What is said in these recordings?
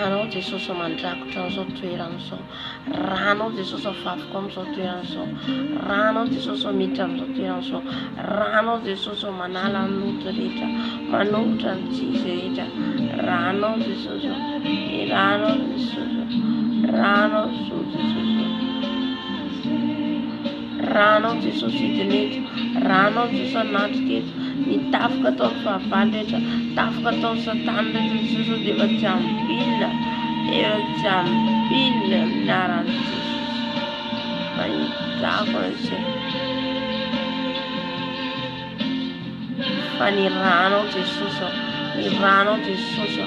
Ranao Jesosy ô mandrakotra an'izao toerana izao. Ranao Jesosy ô afafiko amin'izao toerana izao. Ranao Jesosy ô miditra amin'izao toerana izao. Ranao Jesosy ô manala ny loto rehetra, manongotra ny tsy izy rehetra. Ranao Jesosy ô, ny ranao Jesosy ô, ranao Jesosy ô. Ranao Jesosy hidina eto, Ranao Jesosy hanatrika eto, ny tafika ataon'ny fahavalo rehetra, tafika ataon'ny satana rehetra Jesosy dia efa tsy ampilina, efa tsy ampilina amin'ny anaran'i Jesosy. Mahitako an'izay. Fa ny ranao Jesosy, ny ranao Jesosy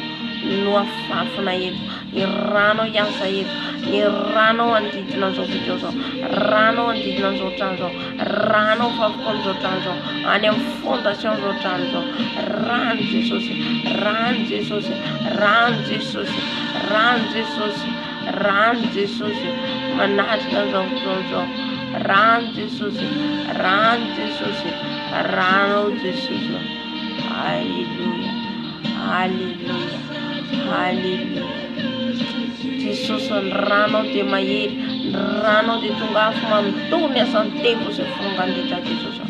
no afafina eto, ny ranao hiasa eto, ny ranao hanodidina an'izao video izao, ranao hanodidina an'izao trano izao, ranao afafiko amin'izao trano izao, any amin'ny fondation izao trano izao, rano Jesosy, rano Jesosy, rano Jesosy, rano Jesosy, rano Jesosy, manatrika an'izao fotoana izao, rano Jesosy, rano Jesosy, rano Jesosy, Alléluia, Alléluia, Alléluia. Jesosy ny ranao dia mahery, ny ranao dia tonga afo mandoro ny asan'ny devoly sy ny forongany rehetra Jesosy.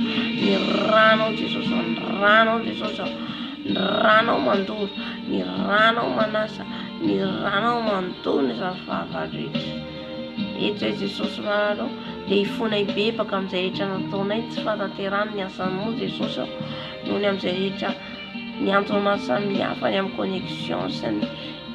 Ny ranao Jesosy, ny ranao Jesosy, ny ranao mandoro, ny ranao manasa, ny ranao mandoro ny asan'ny fahavalo rehetra. Eto izay Jesosy malala dia hifona hibebaka amin'izay rehetra nataonay tsy fahatanterahany ny asanao Jesosy noho ny amin'izay rehetra ny antony maro samihafa ny amin'ny connexion sy ny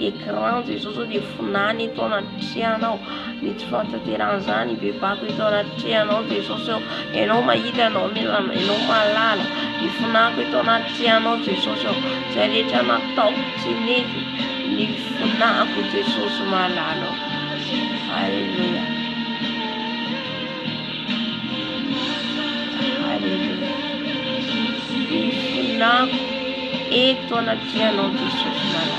écran Jesosy ô dia fonany eto anatrehanao ny tsy fahatanterahan'izany hibebako eto anatrehanao Jesosy ô ianao mahita ianao mila ianao mahalala hifonako eto anatrehanao Jesosy ô izay rehetra nataoko tsy nety ny fonako Jesosy mahalala ô Alléluia Aleloia. Mifonako eto anatrehanao Jesosy malala.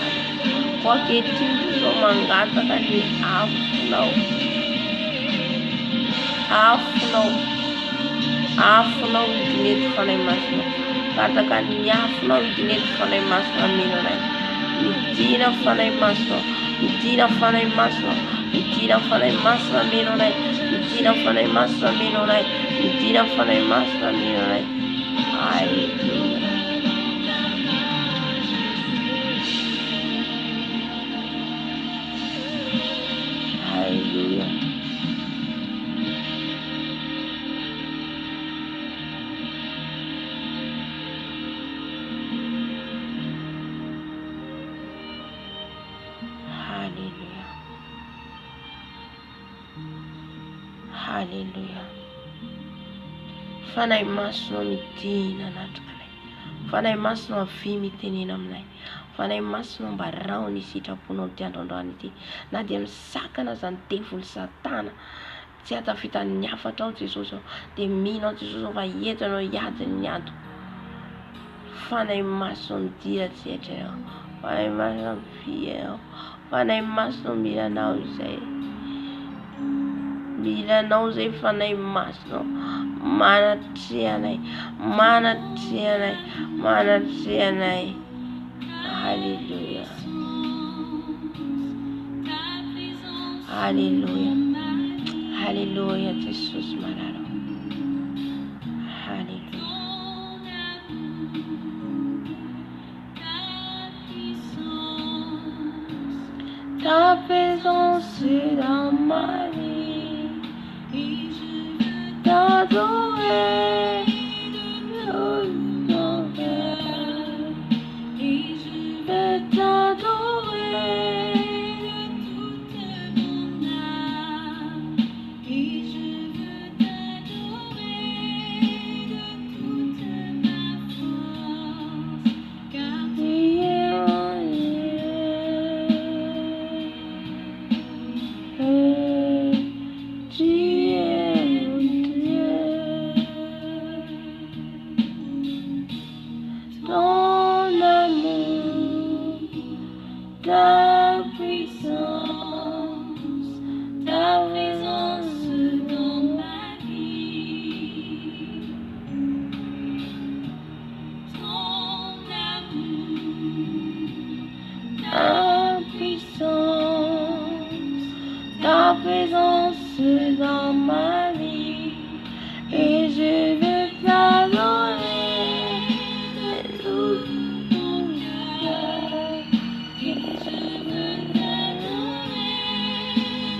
Koa ankehitriny Jesosy mangataka ny afonao. Afonao. Afonao hidina eto Fanahy Masina. Mangataka ny afonao hidina eto Fanahy Masina hameno anay. Midina Fanahy Masina. Midina Fanahy Masina. Midina Fanahy Masina hameno anay. Midina Fanahy Masina hameno anay. Midina Fanahy Masina hameno anay. Aleloia. Aleloia. Haleloia. Haleloia. Fanahy Masina midina anatrika anay. Fanahy Masina avia mitenena aminay. Fanahy Masina ambarao ny sitraponao ity andro androany ity. Na dia misakana aza ny devoly satana tsy hahatafita ny hafatrao Jesosy ô, dia mino aho Jesosy ô fa eto ianao hiady ny adiko. Fanahy Masina midira an-tsehatra ianao. Fanahy Masina avia ianao. Fanahy Masina mila anao izay. Mila anao izay Fanahy Masina. Manatreha anay, manatreha anay, manatreha anay. Alléluia. Alléluia. Alléluia Jesosy malala. Alléluia. Ta présence dans ma vie, t'adorer, de t'adorer. Tu es mon Dieu. Ton amour, ta puissance, ta présence dans ma vie. Ton amour, ta puissance. Dans ma vie et je veux t'adorer de tout mon cœur. Et je veux t'adorer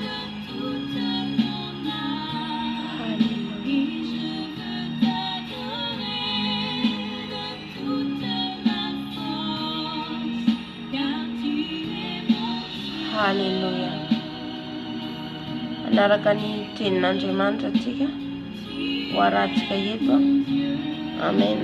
de toute mon âme. Alléluia. Et je veux t'adorer de toute ma force, car tu es mon Alléluia. Hanaraka ny tenin'Andriamanitra tsika ho arahantsika eto. Amen.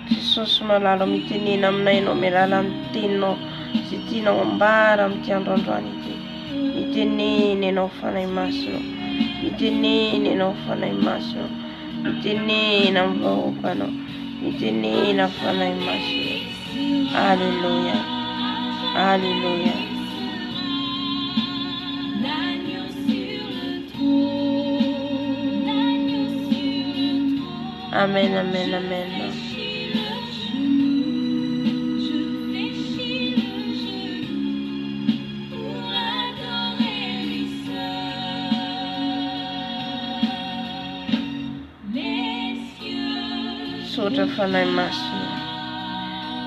Jesosy malala mitenena aminay ianao amin'ny alalan'ny teninao izay tianao ambara amin'ity andro androany ity. Mitenena ianao Fanahy Masina. Mitenena ianao Fanahy Masina. Mitenena amin'ny vahoakanao. Mitenena Fanahy Masina. Alléluia. Alléluia. L'agneau sur le trône, l'agneau sur le trône. Amen, amen, amen. Fléchis le genou, je fléchis le genou pour l'adorer lui seul. Les cieux Misaotra Fanahy Masina.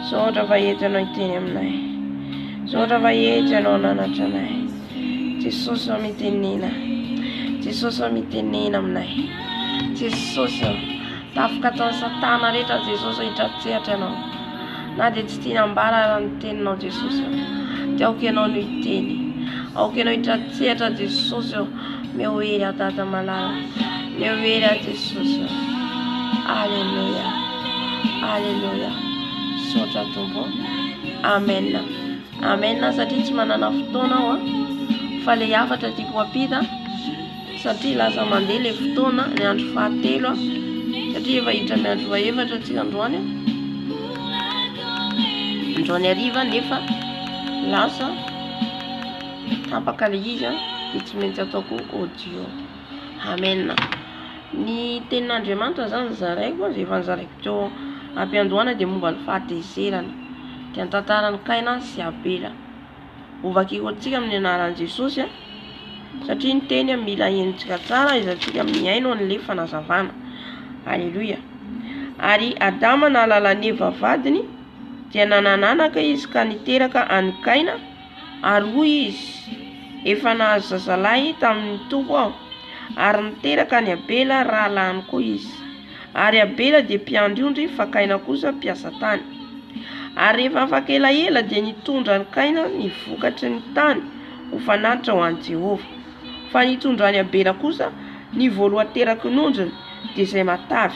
Misaotra fa eto ianao hiteny aminay. Misaotra fa eto ianao nanatra anay. Jesosy ô mitenena. Jesosy ô mitenena aminay. Jesosy ô tafika ataon'ny satana rehetra Jesosy ô hitratsehatra ianao. Na dia tsy tiana ambara ara ny teninao Jesosy ô. Dia aoka ianao no hiteny. Aoka ianao hitratsehatra Jesosy ô. Meo hery aho Dada malala. Meo hery aho Jesosy ô. Alléluia. Alléluia. Misaotra Tompo. Amen. Amen satria tsy manana fotoana aho a. Fa le hafatra tiako hampita satria lasa mandeha le fotoana ny andro fahatelo a. Satria efa hiditra amin'ny andro fahaefatra tsika androany a. Androany hariva nefa lasa tapaka le izy a dia tsy maintsy ataoko audio. Amen. Ny tenin'Andriamanitra zany zaraiko izay efa nozaraiko teo am-piandohana dia momba ny fahatezerana. Dia ny tantaran'i Kaina sy Abela. Hovakiko antsika amin'ny anaran'i Jesosy a. Satria ny teny mila henontsika tsara izantsika mihaino an'ilay fanazavana. Alléluia. Ary Adama nahalala an'i Eva vadiny dia nanananaka izy ka niteraka an'i Kaina ary hoy izy, efa nahazo zazalahy tamin'ny Tompo aho. Ary niteraka an'i Abela rahalahiny koa izy. Ary Abela dia mpiandry ondry fa Kaina kosa mpiasa tany. Ary rehefa afaka elaela dia nitondra an'i Kaina ny vokatry ny tany ho fanatitra ho an'i Jehovah. Fa nitondran'i Abela kosa ny voalohan-teraky ny ondriny, dia izay matavy.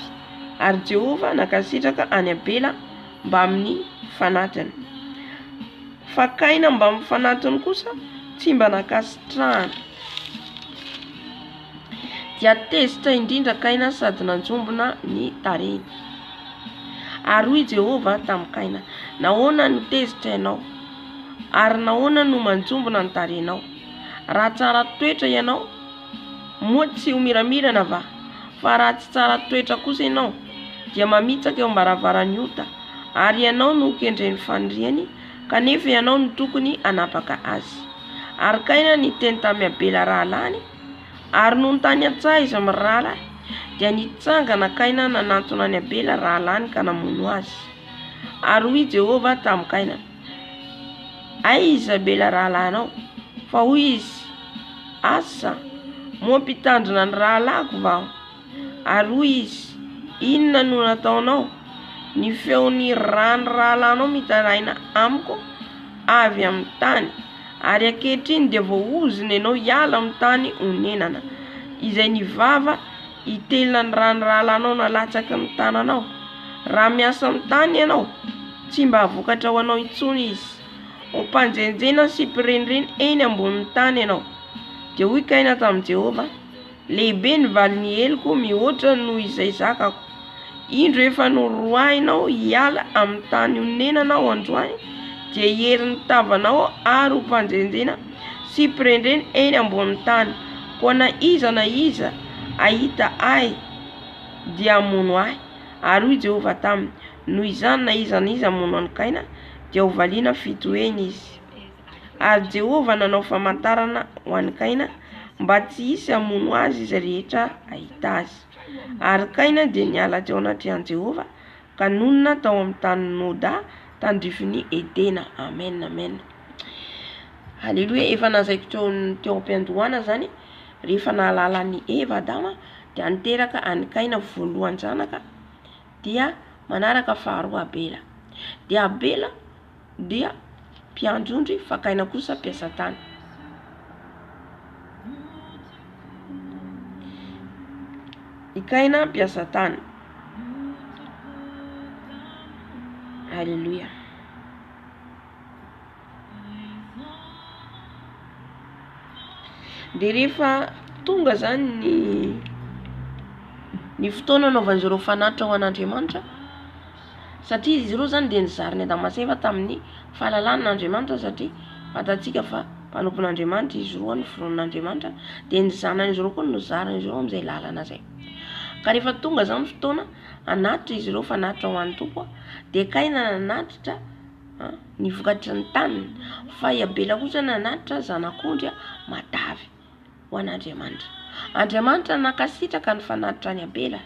Ary Jehovah nankasitraka an'i Abela mbamin'ny fanatiny. Fa Kaina mbamin'ny fanatiny kosa tsy mba nankasitrahana. Dia tezitra indrindra Kaina sady nanjombona ny tarehiny. Ary hoy Jehovah tamin'i Kaina, Nahoana no tezitra ianao? Ary nahoana no manjombona ny tarehinao? Raha tsara toetra ianao, moa tsy ho miramirana va? Fa raha tsy tsara toetra kosa ianao, dia mamitsaka eo am-baravaran'ny ota, ary ianao no hokendren'ny faniriany, kanefa ianao no tokony hanapaka azy. Ary Kaina niteny tamin'i Abela rahalahiny, ary nony tany an-tsaha izy mirahalahy, dia nitsangana Kaina nanantona an'i Abela rahalahiny ka namono azy. Ary hoy Jehovah tamin'i Kaina, Aiza Abela rahalahinao? Fa hoy izy, Asa, moa mpitandrina ny rahalahiko va aho? Ary hoy izy, Inona no nataonao? Ny feon'ny ran'ny rahalahinao mitaraina amiko avy amin'ny tany, ary ankehitriny dia voaozona ianao hiala amin'ny tany onenana, izay ny vava hitelina ny ran'ny rahalahinao nalatsaky ny tananao. Raha miasa amin'ny tany ianao, tsy mba hahavokatra ho anao intsony izy. Ho mpanjenjena sy mpirenireny eny ambonin'ny tany ianao. Dia hoy Kaina tamin'i Jehovah, Lehibe ny valin'ny heloko mihoatra noho izay zakako. Indro efa noroahinao hiala amin'ny tany onenana aho androany, dia hiery ny tavanao ary ho mpanjenjena sy mpirendreny eny ambonin'ny tany. Koa na iza na iza hahita ahy dia hamono ahy. Ary hoy Jehovah taminy, Noho izany na iza na iza hamono an'i Kaina, dia hovaliana fitoheny izy. Ary Jehovah nanao famantarana ho an'i Kaina mba tsy hisy hamono azy izay rehetra hahita azy. Ary Kaina dia niala teo anatrehan'i Jehovah ka nonina tao amin'ny tanin'i Noda, tandrifin'i Edena. Amen, amen. Haleloia. Efa nazaiko teo teo am-piandohana zany, rehefa nahalala an'i Eva Adama dia niteraka an'i Kaina voalohan-janaka, dia manaraka faharoa Abela. Dia Abela dia mpiandry ondry fa Kaina kosa mpiasa tany. I Kaina mpiasa tany. Alléluia. Dia rehefa tonga zany ny ny fotoana anaovan'izy ireo fanatitra ho an'Andriamanitra, satria izy ireo zany dia nizarin'i Adama sy Eva tamin'ny fahalalana an'Andriamanitra satria fantatsika fa mpanompon'Andriamanitra izy roa, noforonin'Andriamanitra, dia ny zanan'izy ireo koa no nozarin'izy ireo amin'izay lalana izay. Ka rehefa tonga zany fotoana hanatitra izy ireo fanatitra ho an'ny Tompo, dia Kaina nanatitra ny vokatry ny taniny, fa i Abela kosa nanatitra zanak'ondry matavy ho an'Andriamanitra. Andriamanitra nankasitraka ny fanatitra an'i Abela,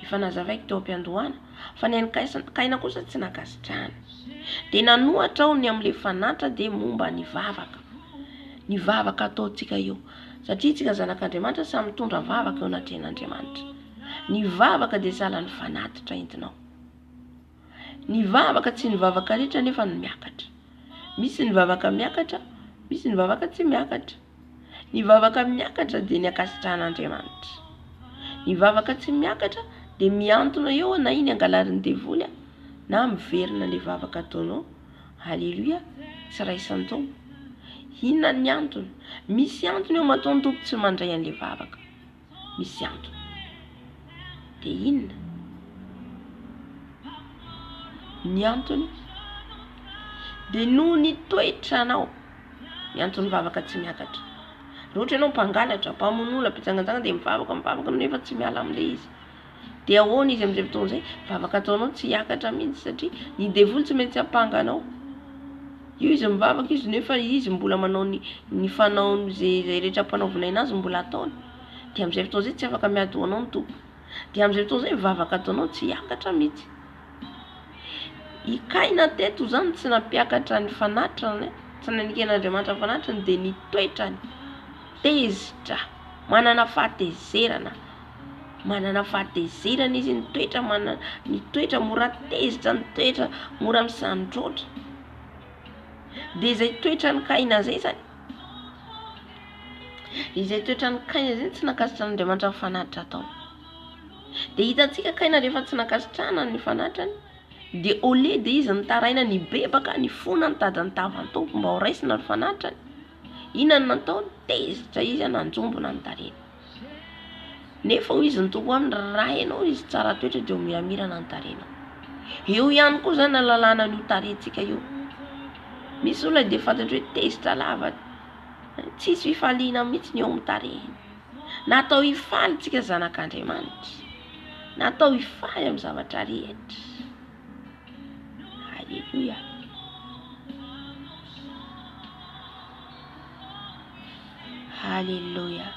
efa nazavaiko teo am-piandohana, fa ny an'i Kaina kosa tsy nankasitrahany. Dia nanohatra aho ny amin'ilay fanatitra dia momba ny vavaka, ny vavaka ataontsika io, satria isika zanak'Andriamanitra samy mitondra vavaka eo anatrehan'Andriamanitra. Ny vavaka dia sahalan'ny fanatitra entinao. Ny vavaka tsy ny vavaka rehetra anefa no miakatra. Misy ny vavaka miakatra, misy ny vavaka tsy miakatra. Ny vavaka miakatra dia ny ankasitrahan'Andriamanitra. Ny vavaka tsy miakatra dia mihantona eo na iny angalarin'ny devoly na miverina ilay vavaka ataonao. Aleloia, tsy raisin'ny Tompo. Inona ny antony? Misy antony eo matoa ny Tompo tsy mandray an'ilay vavaka. Misy antony. Dia inona? Ny antony dia noho ny toetranao. Ny anton'ny vavaka tsy miakatra. Raha ohatra ianao mpangalatra, mpamono olona, mpijangajanga dia mivavaka mivavaka nefa tsy miala amin'ilay izy. Dia ahoana izy amin'izay fotoana izay? Vavaka ataonao tsy hiakatra mihitsy satria ny devoly tsy maintsy hampanga anao. Io izy mivavaka izy nefa izy mbola manao ny ny fanaony izay izay rehetra ampanaovina azy mbola ataony. Dia amin'izay fotoana izay tsy afaka miady ho anao ny Tompo. Dia amin'izay fotoana izay vavaka ataonao tsy hiakatra mihitsy. I Kaina teto izany tsy nampiakatra ny fanatrany, tsy naneken'Andriamanitra ny fanatrany dia ny toetrany tezitra, manana fahatezerana, manana fahatezerana izy, ny toetra manana, ny toetra mora tezitra, ny toetra mora misandraotra. Dia izay toetran'i Kaina izay izany, izay toetran'i Kaina izay tsy nankasitran'Andriamanitra ny fanatitra ataony. Dia hitantsika Kaina rehefa tsy nankasitrahana ny fanatrany, dia au lieu dia izy nitaraina nibebaka, nifona nitady ny tavan'ny Tompo mba ho raisina ny fanatrany, inona no nataony? Tezitra izy nanjombona ny tarehiny. Nefa hoy izy ny Tompo aminy, raha ianao izy tsara toetra dia ho miramirana ny tarehinao. Eo ihany koa izany ahalalana an'io tarehintsika io. Misy olona dia fantatro hoe tezitra lava, tsisy fifaliana mihitsy ny eo amin'ny tarehiny. Natao hifaly tsika zanak'Andriamanitra. Natao hifaly amin'ny zavatra rehetra. Alléluia. Alléluia.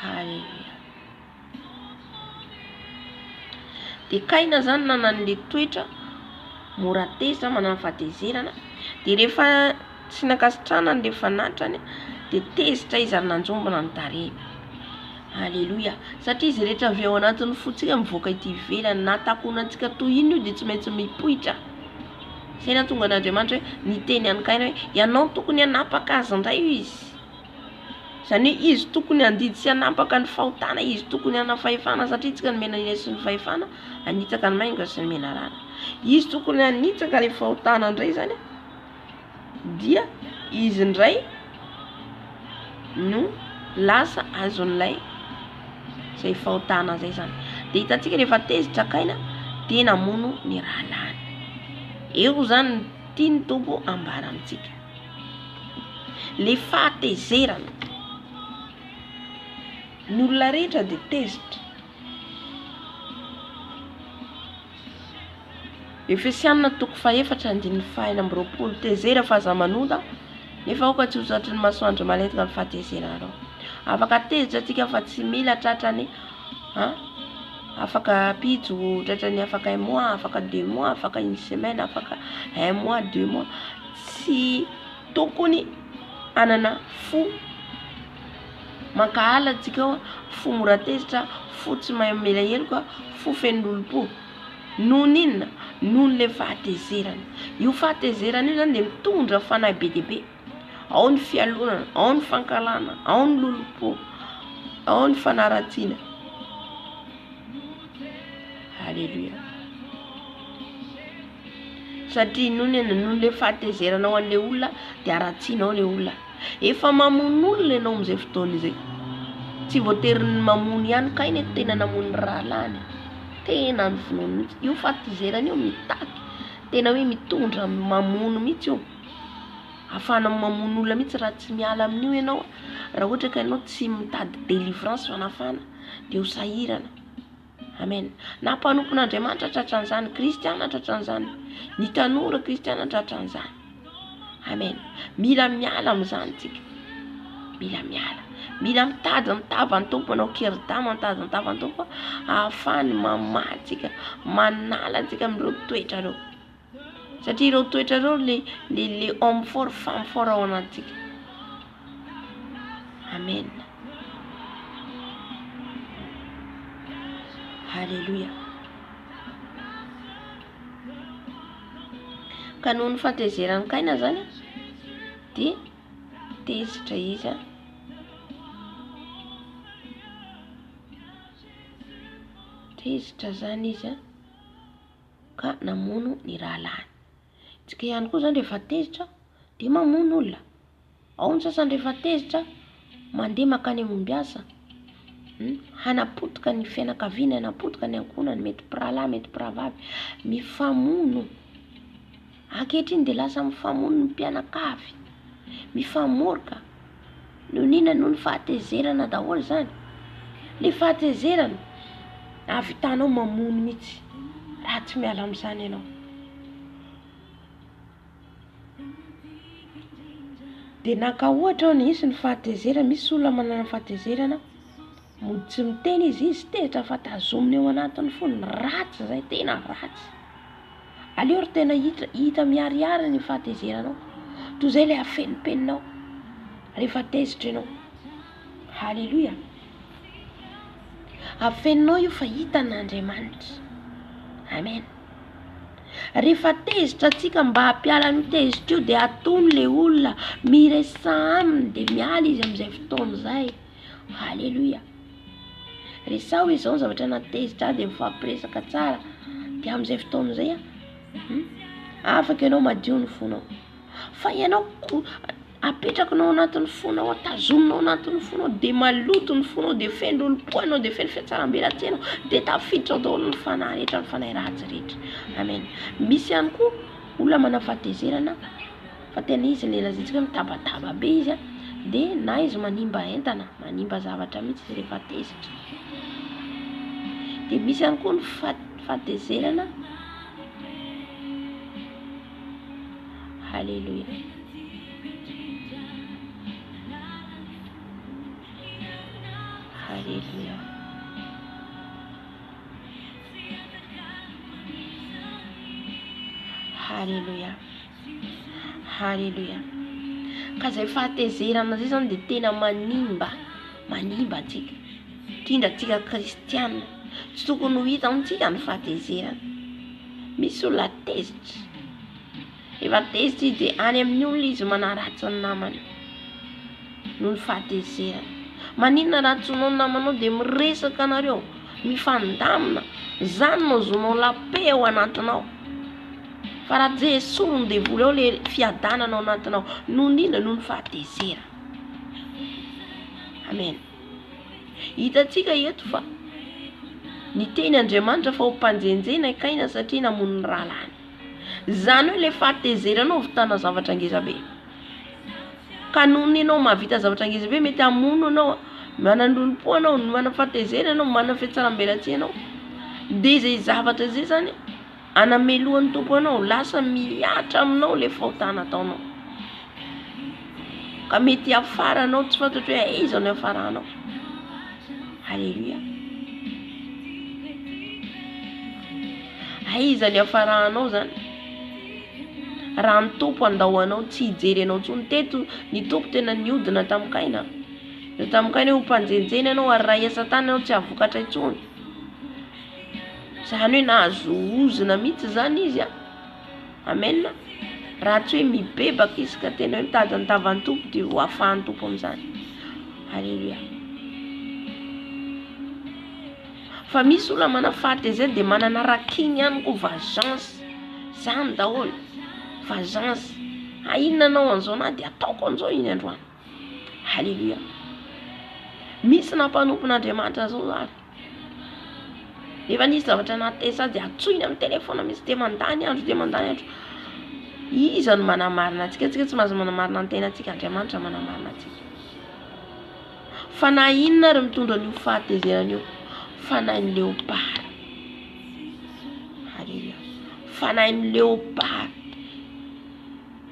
Haleloia. Dia Kaina zany nanana an'ilay toetra mora tezitra, manana fahatezerana. Dia rehefa tsy nankasitrahana an'ilay fanatrany, dia tezitra izy ary nanjombona ny tarehiny. Aleloia. Satria izay rehetra avy ao anatin'ny fontsika mivoaka ety ivelany, na takonantsika toy inona io dia tsy maintsy mipoitra. Izay nahatonga an'Andriamanitra hoe niteny an'i Kaina hoe ianao no tokony hanapaka azy indray hoy izy. Izany hoe izy tokony handidy sy hanapaka ny fahotana, izy tokony hanana fahefana satria isika nomena ny hery sy ny fahefana hanitsaka ny maingoka sy ny menarana. Izy tokony hanitsaka ilay fahotana indray izany dia izy indray no lasa azon'ilay izay fahotana izay izany. Dia hitantsika rehefa tezitra Kaina dia namono ny rahalahiny. Eo izany no tian'ny Tompo ambara amintsika. Le fahatezerana. Ny olona rehetra dia tezitra. Efesianina toko fahefatra andininy faha-26, Tezera fa aza manota, nefa aoka tsy ho tratry ny masoandro malentika ny fahatezeranareo. Afaka tezitra tsika fa tsy mila tratrany an, afaka pitso, tratrany afaka un mois, afaka deux mois, afaka une semaine, afaka un mois, deux mois, tsy tokony hanana fo mankahala tsika ao, fo mora tezitra, fo tsy mahay mamela heloka, fo feno lolompo. Noho ny inona? Noho ny le fahatezerana. Io fahatezerana io zany de mitondra fanahy be dia be. Ao ny fialonana, ao ny fankahalana, ao ny lolompo, ao ny fanaratsiana. Alléluia. Satria noho ny inona? Noho le fahatezeranao an'le olona de haratsianao le olona. Efa mamono olona ianao amin'izay fotoana izay. Tsy voatery ny mamono ihany kay ne tena namono ny rahalahiny. Tena novonoiny mihitsy. Io fahatezerana io mitaky tena hoe mitondra mamono mihitsy io. Ahafahana mamono olona mihitsy raha tsy miala amin'io ianao. Raha ohatra ka ianao tsy mitady délivrance fanafahana dia ho sahirana. Amen. Na mpanompon'Andriamanitra tratran'izany, kristiana tratran'izany, ny tanora kristiana tratran'izany. Amen. Mila miala amin'izany tsika. Mila miala. Mila mitady ny tavan'ny Tompo, manao kiridama mitady ny tavan'ny Tompo ahafahany mamaha antsika, manala antsika amin'ireo toetra ireo. Satria ireo toetra ireo le le le homme fort, femme fort ao anatintsika. Amen. Alléluia. Ka noho ny fahatezeran'i Kaina zany dia tezitra izy an. Tezitra zany izy an ka namono ny rahalahiny. Tsika ihany koa zany rehefa tezitra dia mamono olona. Ao ny sasany rehefa tezitra mandeha mankany Amombiasa hanapotika ny fianakaviany, hanapotika ny ankohonany, mety mpirahalahy, mety mpirahavavy, mifamono. Ankehitriny dia lasa mifamono ny mpianakavy, mifamoroka. Noho ny inona? Noho ny fahatezerana daholo izany. Ilay fahatezerana ahavitanao mamono mihitsy raha tsy miala amin'izany ianao. Dia naka ohatra aho nisy ny fahatezerana, misy olona manana fahatezerana, mody tsy miteny izy, izy tezitra fa tazominy ao anatin'ny fony, ratsy izay, tena ratsy. Aleo ry tena hita hita miharihary ny fahatezeranao, toy izay ilay afenimpeninao rehefa tezitra ianao. Haleloia. Afeninao io fa hitan'Andriamanitra. Amen. Rehefa tezitra antsika mba hampiala an'io tezitra io dia atony le olona, miresaha aminy dia miala izy amin'izay fotoana izay. Haleloia. Resaho hoe izao ny zavatra nahatezitra ahy dia mifampiresaka tsara dia amin'izay fotoana izay an, afaka ianao madio ny fonao. Fa ianao ko apetrakinao ao anatin'ny fonao ao, tazominao ao anatin'ny fonao dia maloto ny fonao, dia feno lolompo ianao, dia feno fihatsarambelatsihy ianao, dia tafiditra ao daholo ny fanahy rehetra, ny fanahy ratsy rehetra. Amen. Misy ihany koa olona manana fahatezerana fa tena izy ilay lazaintsika hoe mitabataba be izy an, dia na izy manimba entana, manimba zavatra mihitsy izy rehefa tezitra. Dia misy ihany koa ny fahatezerana. Haleloia. Haleloia. Haleloia. Haleloia. Ka zay fahatezerana zay zany dia tena manimba, manimba antsika. Indrindra antsika kristiana. Tsy tokony ho hita amintsika ny fahatezerana. Misy olona tezitra. Rehefa tezitra izy dia any amin'ny olona izy manaratsy ny namany noho ny fahatezerana. Maninona raha antsoinao ny namanao dia miresaka anareo, mifandamina. Izany no azonao la paix ao anatinao. Fa raha tsy esorin'ny devoly ao le fiadanana ao anatinao, noho ny inona? Noho ny fahatezerana. Amen. Hitantsika eto fa niteny Andriamanitra fa ho mpanjenjena i Kaina satria namono ny rahalahiny. Izany hoe ilay fahatezeranao vitana zavatra ngeza be. Ka noho ny ianao mahavita zavatra ngeza be mety hamono anao, manan-dolompo anao, manana fahatezerana anao, manana fihatsarambelatsihy anao. Dia izay zavatra izay zany. Anamelohan'ny Tompo anao, lasa mihatra aminao le fahotana ataonao. Ka mety hiafara anao tsy fantatro hoe aiza no hiafaranao. Alléluia. Aiza ny hiafaranao zany? Raha ny Tompo handao anao, tsy hijery anao intsony. Teto ny Tompo tena niodina tamin'i Kaina. Niodina tamin'i Kaina hoe ho mpanjenjena ianao ary raha hiasa tany ianao tsy hahavokatra intsony. Izany hoe nahazo ozona mihitsy izany izy an. Amen. Raha tsy hoe mibebaka izy ka tena hoe mitady ny tavan'ny Tompo dia ho afahan'ny Tompo amin'izany. Alléluia. Fa misy olona manana fahatezerana dia manana rankine ihany koa vengeance. Zany daholo. Vengeance. Ah inona anao an'izao na dia ataoko an'izao iny androany. Alléluia. Misy na mpanompon'Andriamanitra zao ary. Efa nisy zavatra nahatezitra azy dia antsoiny amin'ny telefaonina mihitsy dia mandany andro dia mandany andro. Iza no manamarina antsika? Antsika tsy mahazo manamarina ny tenantsika, Andriamanitra manamarina antsika. Fanahy inona ary mitondra an'io fahatezerana io? Fanahin'ny leopara. Alléluia. Fanahin'ny leopara.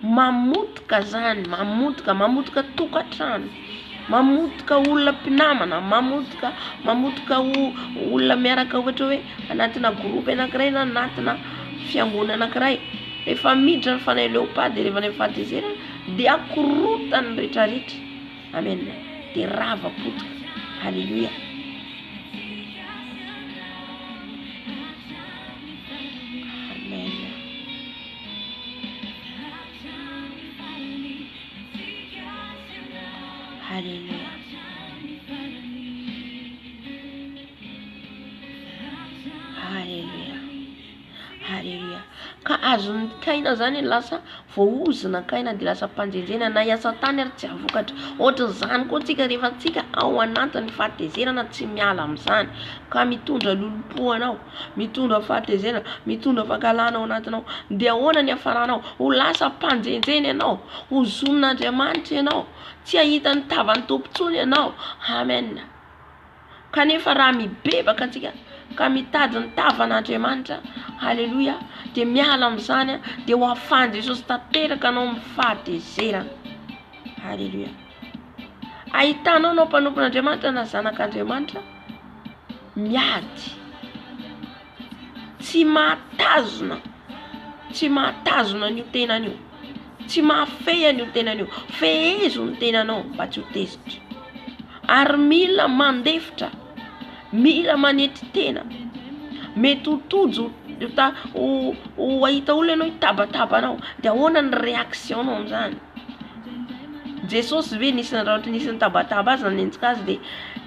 Mamotika zany, mamotika, mamotika tokantrano, mamotika olona mpinamana, mamotika, mamotika olona miaraka ohatra hoe anatina groupe anakiray na anatina fiangonana anakiray, rehefa miditra ny fanahy leopard de rehefa any amin'ny fahatezerana de akorotany ny retraretra, amen, de rava potika, aleloia. Amen. Haleloia. Haleloia. Haleloia. Ka azon'ny Kaina zany lasa voaozona Kaina de lasa mpanjenjena na hiasa tany ary tsy hahavokatra. Ohatran'izany koa tsika rehefa tsika ao anatin'ny fahatezerana tsy miala amin'izany ka mitondra lolompo anao. Mitondra fahatezerana, mitondra fankahalana ao anatinao. Dia ahoana ny hiafaranao? Ho lasa mpanjenjena ianao, ho zonin'Andriamanitra ianao, tsy hahita ny tavan'ny Tompo intsony ianao. Amen. Kanefa raha mibebaka antsika ka mitady ny tavan'Andriamanitra, haleloia, dia miala amin'izany, dia ho afahan'i Jesosy tanteraka anao amin'ny fahatezerana. Haleloia. Ahitanao anao mpanompon'Andriamanitra na zanak'Andriamanitra. miady, tsy mahatazona, tsy mahatazona an'io tenany io, tsy mahafehy an'io tenany io, fehezo ny tenanao mba tsy ho tezitra, ary mila mandefitra, mila manetry tena, mety ho tojo ta ho ho ahita olona ianao hitabataba anao, de ahoana ny réaction-nao amin'izany? Jesosy ve nisy raha ohatra nisy nitabataba azy nanenjika azy de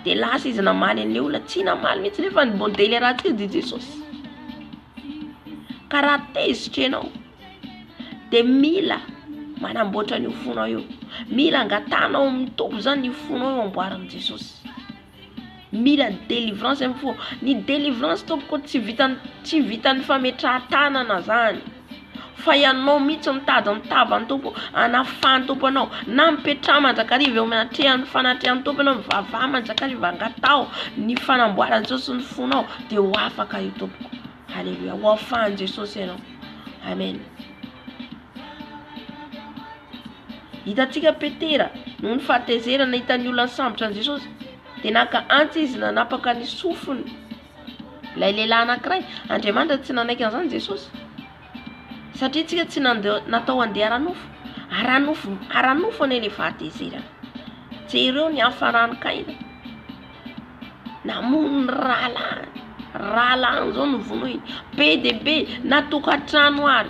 de lasa izy namaly an'le olona, tsy namaly mihitsy nefa ny modely arahantsika de Jesosy. Ka raha tezitra ianao de mila manamboatra an'io fonao io, mila angatahanao amin'ny Tompo zany io fonao io amboarin'i Jesosy. Mila délivrance amin'ny fo. Ny délivrance tompoko tsy vitan'ny tsy vitan'ny fametrahan-tanana zany fa ianao mihitsy mitady ny tavan'ny Tompo anafahan'ny Tompo anao na mipetraha mandrakariva eo anatrehan'ny fanatrehan'ny Tompo ianao mivavaha mandrakariva angataho ny fanamboaran'i Jesosy ny fonao dia ho afaka io tompoko. Alléluia. Ho afahan'i Jesosy ianao. Amen. Hitantsika Petera, noho ny fahatezerana hitan'ny olona nisambotra an'i Jesosy, dia naka antsy izy nanapaka ny sofiny ilay lehilahy anankiray. Andriamanitra tsy nanaiky an'izany Jesosy. Satria tsika tsy nandeha natao handeha ara-nofo. Ara-nofo, ara-nofo anie ilay fahatezerana. Jereo ny hafaran'i Kaina. Namono ny rahalahiny. Rahalahiny izao no vonoiny. Be dia be, na tokantrano ary.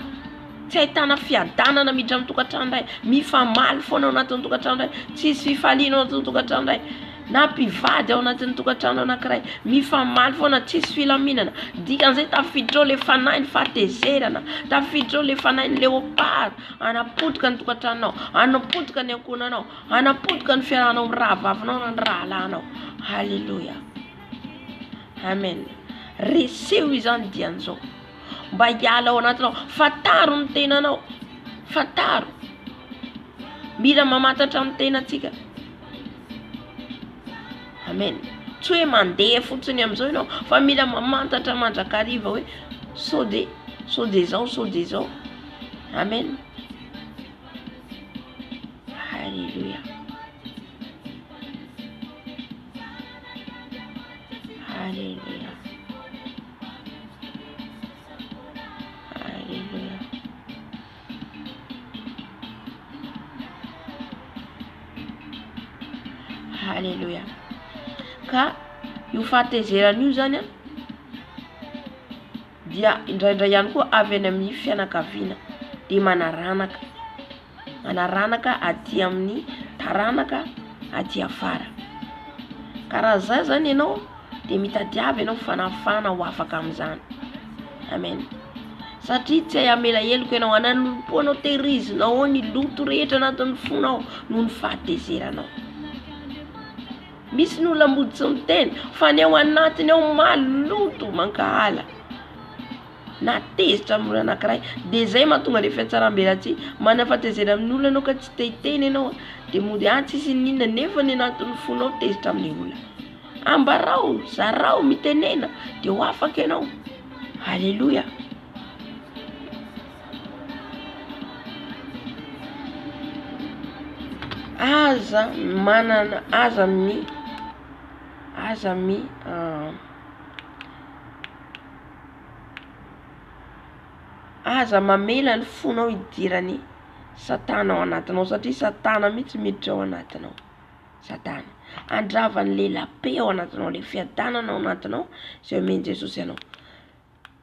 Tsy ahitana fiadanana miditra amin'ny tokantrano iray. Mifamaly foana ao anatin'ny tokantrano iray. Tsisy fifaliana ao anatin'ny tokantrano iray. Na mpivady ao anatin'ny tokantrano anankiray. Mifamaly foana, tsisy filaminana. Dikan'izay tafiditra ao ilay fanahin'ny fahatezerana. Tafiditra ao ilay fanahin'ny léopard. Hanapotika ny tokantranonao, hanapotika ny ankohonanao. Hanapotika ny fiarahanao amin'ny rahavavinao na ny rahalahinao. Haleloia. Amen. Reseho izany dian'izao. Mba hiala ao anatinao. Fantaro ny tenanao. Fantaro. Mila mamantatra ny tenantsika. Amen. Tsy hoe mandeha fotsiny amin'izao ianao fa mila mamantatra mandrakariva hoe sao dia. Sao dia izao, sao dia izao. Amen. Alléluia. Alléluia. Alléluia. Alléluia. Ka io fahatezerana io zany an dia indraindray ihany koa avy any amin'ny fianakaviana dia manaranaka, manaranaka aty amin'ny taranaka aty afara. Ka raha zay zany ianao dia mitadiava ianao fanafana ho afaka amin'izany. Amen. Satria tsy hay hamela heloka ianao, hanalolompo anao, tehirizinao ao ny loto rehetra anatin'ny fonao noho ny fahatezeranao. Misy ny olona mody tsy miteny fa ny ao anatiny ao maloto mankahala na tezitra amin'ny olona anankiray de zay mahatonga le fihatsaram-belatsihy, manana fahatezerana amin'ny olona ianao ka tsy te hiteny ianao de mody ah tsisy n'inona nefa ny anatin'ny fonao tezitra amin'ny olona. Ambarao, zarao, mitenena de ho afaka ianao. Aleloia. Aza manana, aza mi, aza mi, aza mamela ny fonao hidiran'i satana ao anatinao satria satana mihitsy miditra ao anatinao. Satana. Handrava ny lela-pe ao anatinao, le fiadanana ao anatinao izay omen'i Jesosy anao.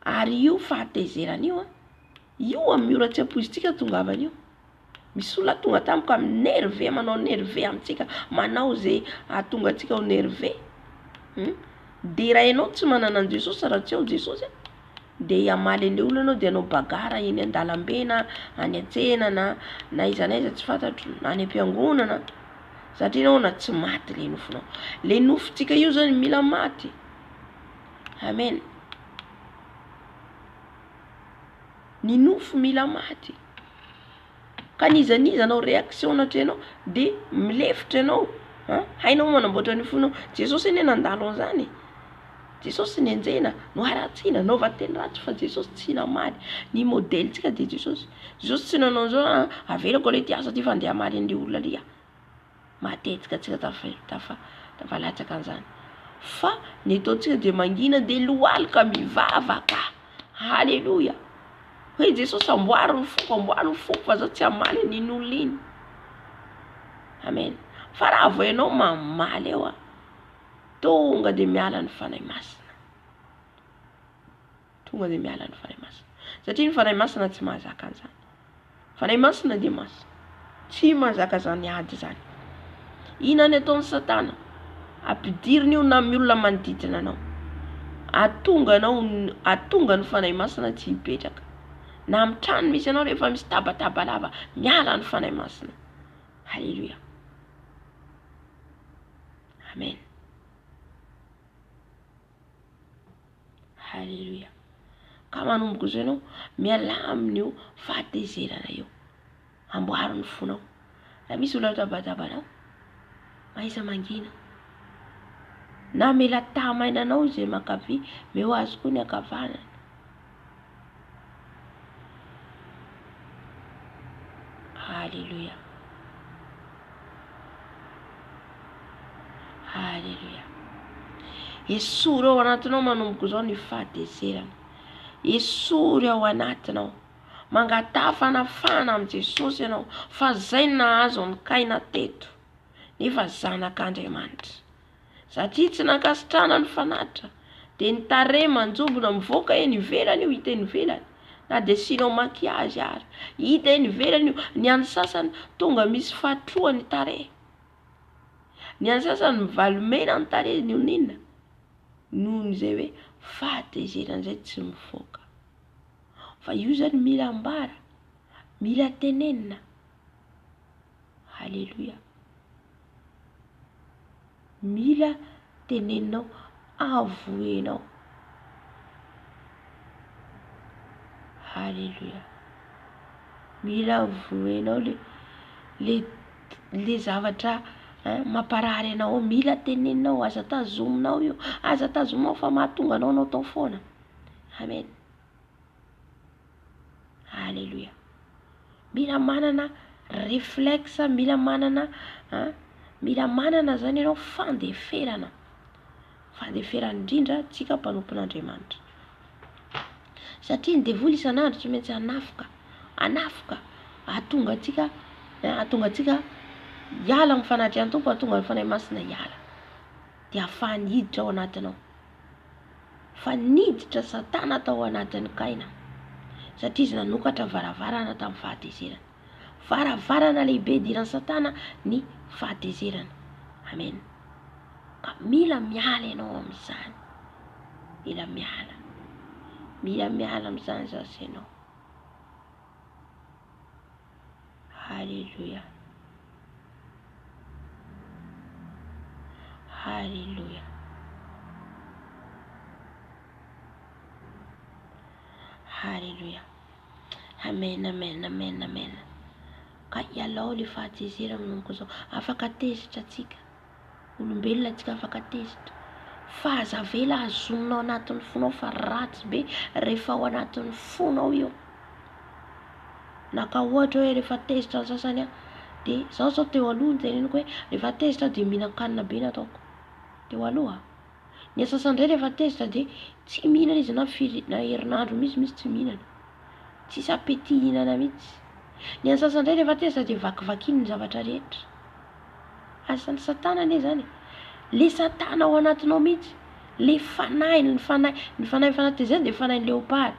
Ary io fahatezerana io an, io amin'ny ora tsy ampoizintsika tongavana io. Misy olona tonga tampoka mi-nerve, manao nerve amintsika, manao ze hahatonga antsika ho nerve. Hum, de raha ianao tsy manana an'i Jesosy, raha tsy ao Jesosy an, de hamaly an'le olona ianao de hanao bagarre eny an-dalambe na any an-tsena na na aiza na aiza tsy fantatro, na any am-piangonana. Satria nahoana tsy maty le nofonao. Le nofontsika io zany mila maty. Amen. Ny nofo mila maty. Ka n'iza n'iza anao réaction natrehinao de milefitra ianao. An, hainao manamboatra ny fonao. Jesosy anie nandalo an'izany e. Jesosy nenjehina, noharatsiana, naovan-teny ratsy fa Jesosy tsy namaly. Ny modelintsika dia Jesosy. Jesosy tsy nanao an'izao ah, avelako aloha ity asa ity fa andeha hamaly an'ilay olona ry aho. Matetika antsika tafa tafa tafalatsaka an'izany. Fa ny ataontsika dia mangina dia lohalika mivavaka. Haleloia. Hoe Jesosy amboary ny foko, amboary ny foko fa zaho tsy hamaly an'iny olona iny. Amen. Fa raha vao ianao mamaly eo ah, Tonga dia miala ny Fanahy Masina. Tonga dia miala ny Fanahy Masina. Satria ny Fanahy Masina tsy mahazaka an'izany. Fanahy Masina dia masina. Tsy mahazaka izany ady izany. Inona ny ataon'i Satana? Ampidiriny io na amin'ny olona manodidina anao. Atonga anao, atonga ny Fanahy Masina tsy hipetraka. Na amin'ny trano misy anao rehefa misy tabataba lava, miala ny Fanahy Masina. Alléluia. Amen. Haleloia. Ka manomboka izao ianao, mialà amin'io fahatezerana io. Amboaro ny fonao. Raha misy olona mitabatabanao, mahaiza mangina. Na mila tahamaina anao izay mankavia, meo azy koa ny ankavanana. Haleloia. Haleloia. Esory ao anatinao manomboka izao ny fahatezerana. Esory ao anatinao. Mangataha fanafahana amin'i Jesosy ianao fa zay no nahazo an'i Kaina teto. Nefa zanak'Andriamanitra. Satria tsy nankasitrahana ny fanatitra, dia ny tarehy manjombona mivoaka eny ivelany io, hita eny ivelany, na dia asianao maquillage ary, hita eny ivelany io, ny an'ny sasany tonga misy fatroa ny tarehy, ny an'ny sasany mivalomena ny tarehy noho ny inona? Noho izay hoe fahatezerana izay tsy mivoaka. Fa io zany mila ambara, mila tenenina. Haleloia. Mila teneninao, avoenao. Haleloia. Mila avoenao le le le zavatra hein mamparary anao ao, mila teneninao, aza tazominao io, aza tazominao fa mahatonga anao hanaotao foana. Amen. Aleloia. Mila manana réflexe, mila manana an, mila manana zany ianao fandeferana. Fandeferana indrindra tsika mpanompon'Andriamanitra. Satria ny devoly isan'andro tsy maintsy hanafoka, hanafoka, hahatonga antsika, hahatonga antsika hiala amin'ny fanatrehan'ny Tompo, hahatonga ny Fanahy Masina hiala. Dia hahafahany hiditra ao anatinao. Fa niditra Satana tao anatin'i Kaina, satria izy nanokatra varavarana tamin'ny fahatezerana. Varavarana lehibe idiran'i Satana ny fahatezerana. Amen. Ka mila miala ianao amin'izany. Mila miala. Mila miala amin'izany zasy ianao. Haleloia. Haleloia. Haleloia. Amen, amen, amen, amen. Ka ialao le fahatezerana manomboka izao. Afaka tezitra tsika. Olombelona tsika afaka tezitra. Fa aza avela hazonina ao anatin'ny fonao fa ratsy be rehefa ao anatin'ny fonao io. Naka ohatra hoe rehefa tezitra ny sasany an, dia zaho zao teo aloha no teneniko hoe rehefa tezitra aho dia mihinan-kanina be no ataoko. Teo aloha. Ny sasany indray rehefa tezitra dia tsy mihinana izy na firy na herinandro mihitsy misy tsy mihinana. Tsisy appétit hihinana mihitsy. Ny an'ny sasany indray rehefa tezitra dia vakivakiany ny zavatra rehetra. Asan'i satana anie zany e. Le satana ao anatinao mihitsy, le fanahiny, ny fanahy, ny fanahy fanahy de fanahin'ny léopard.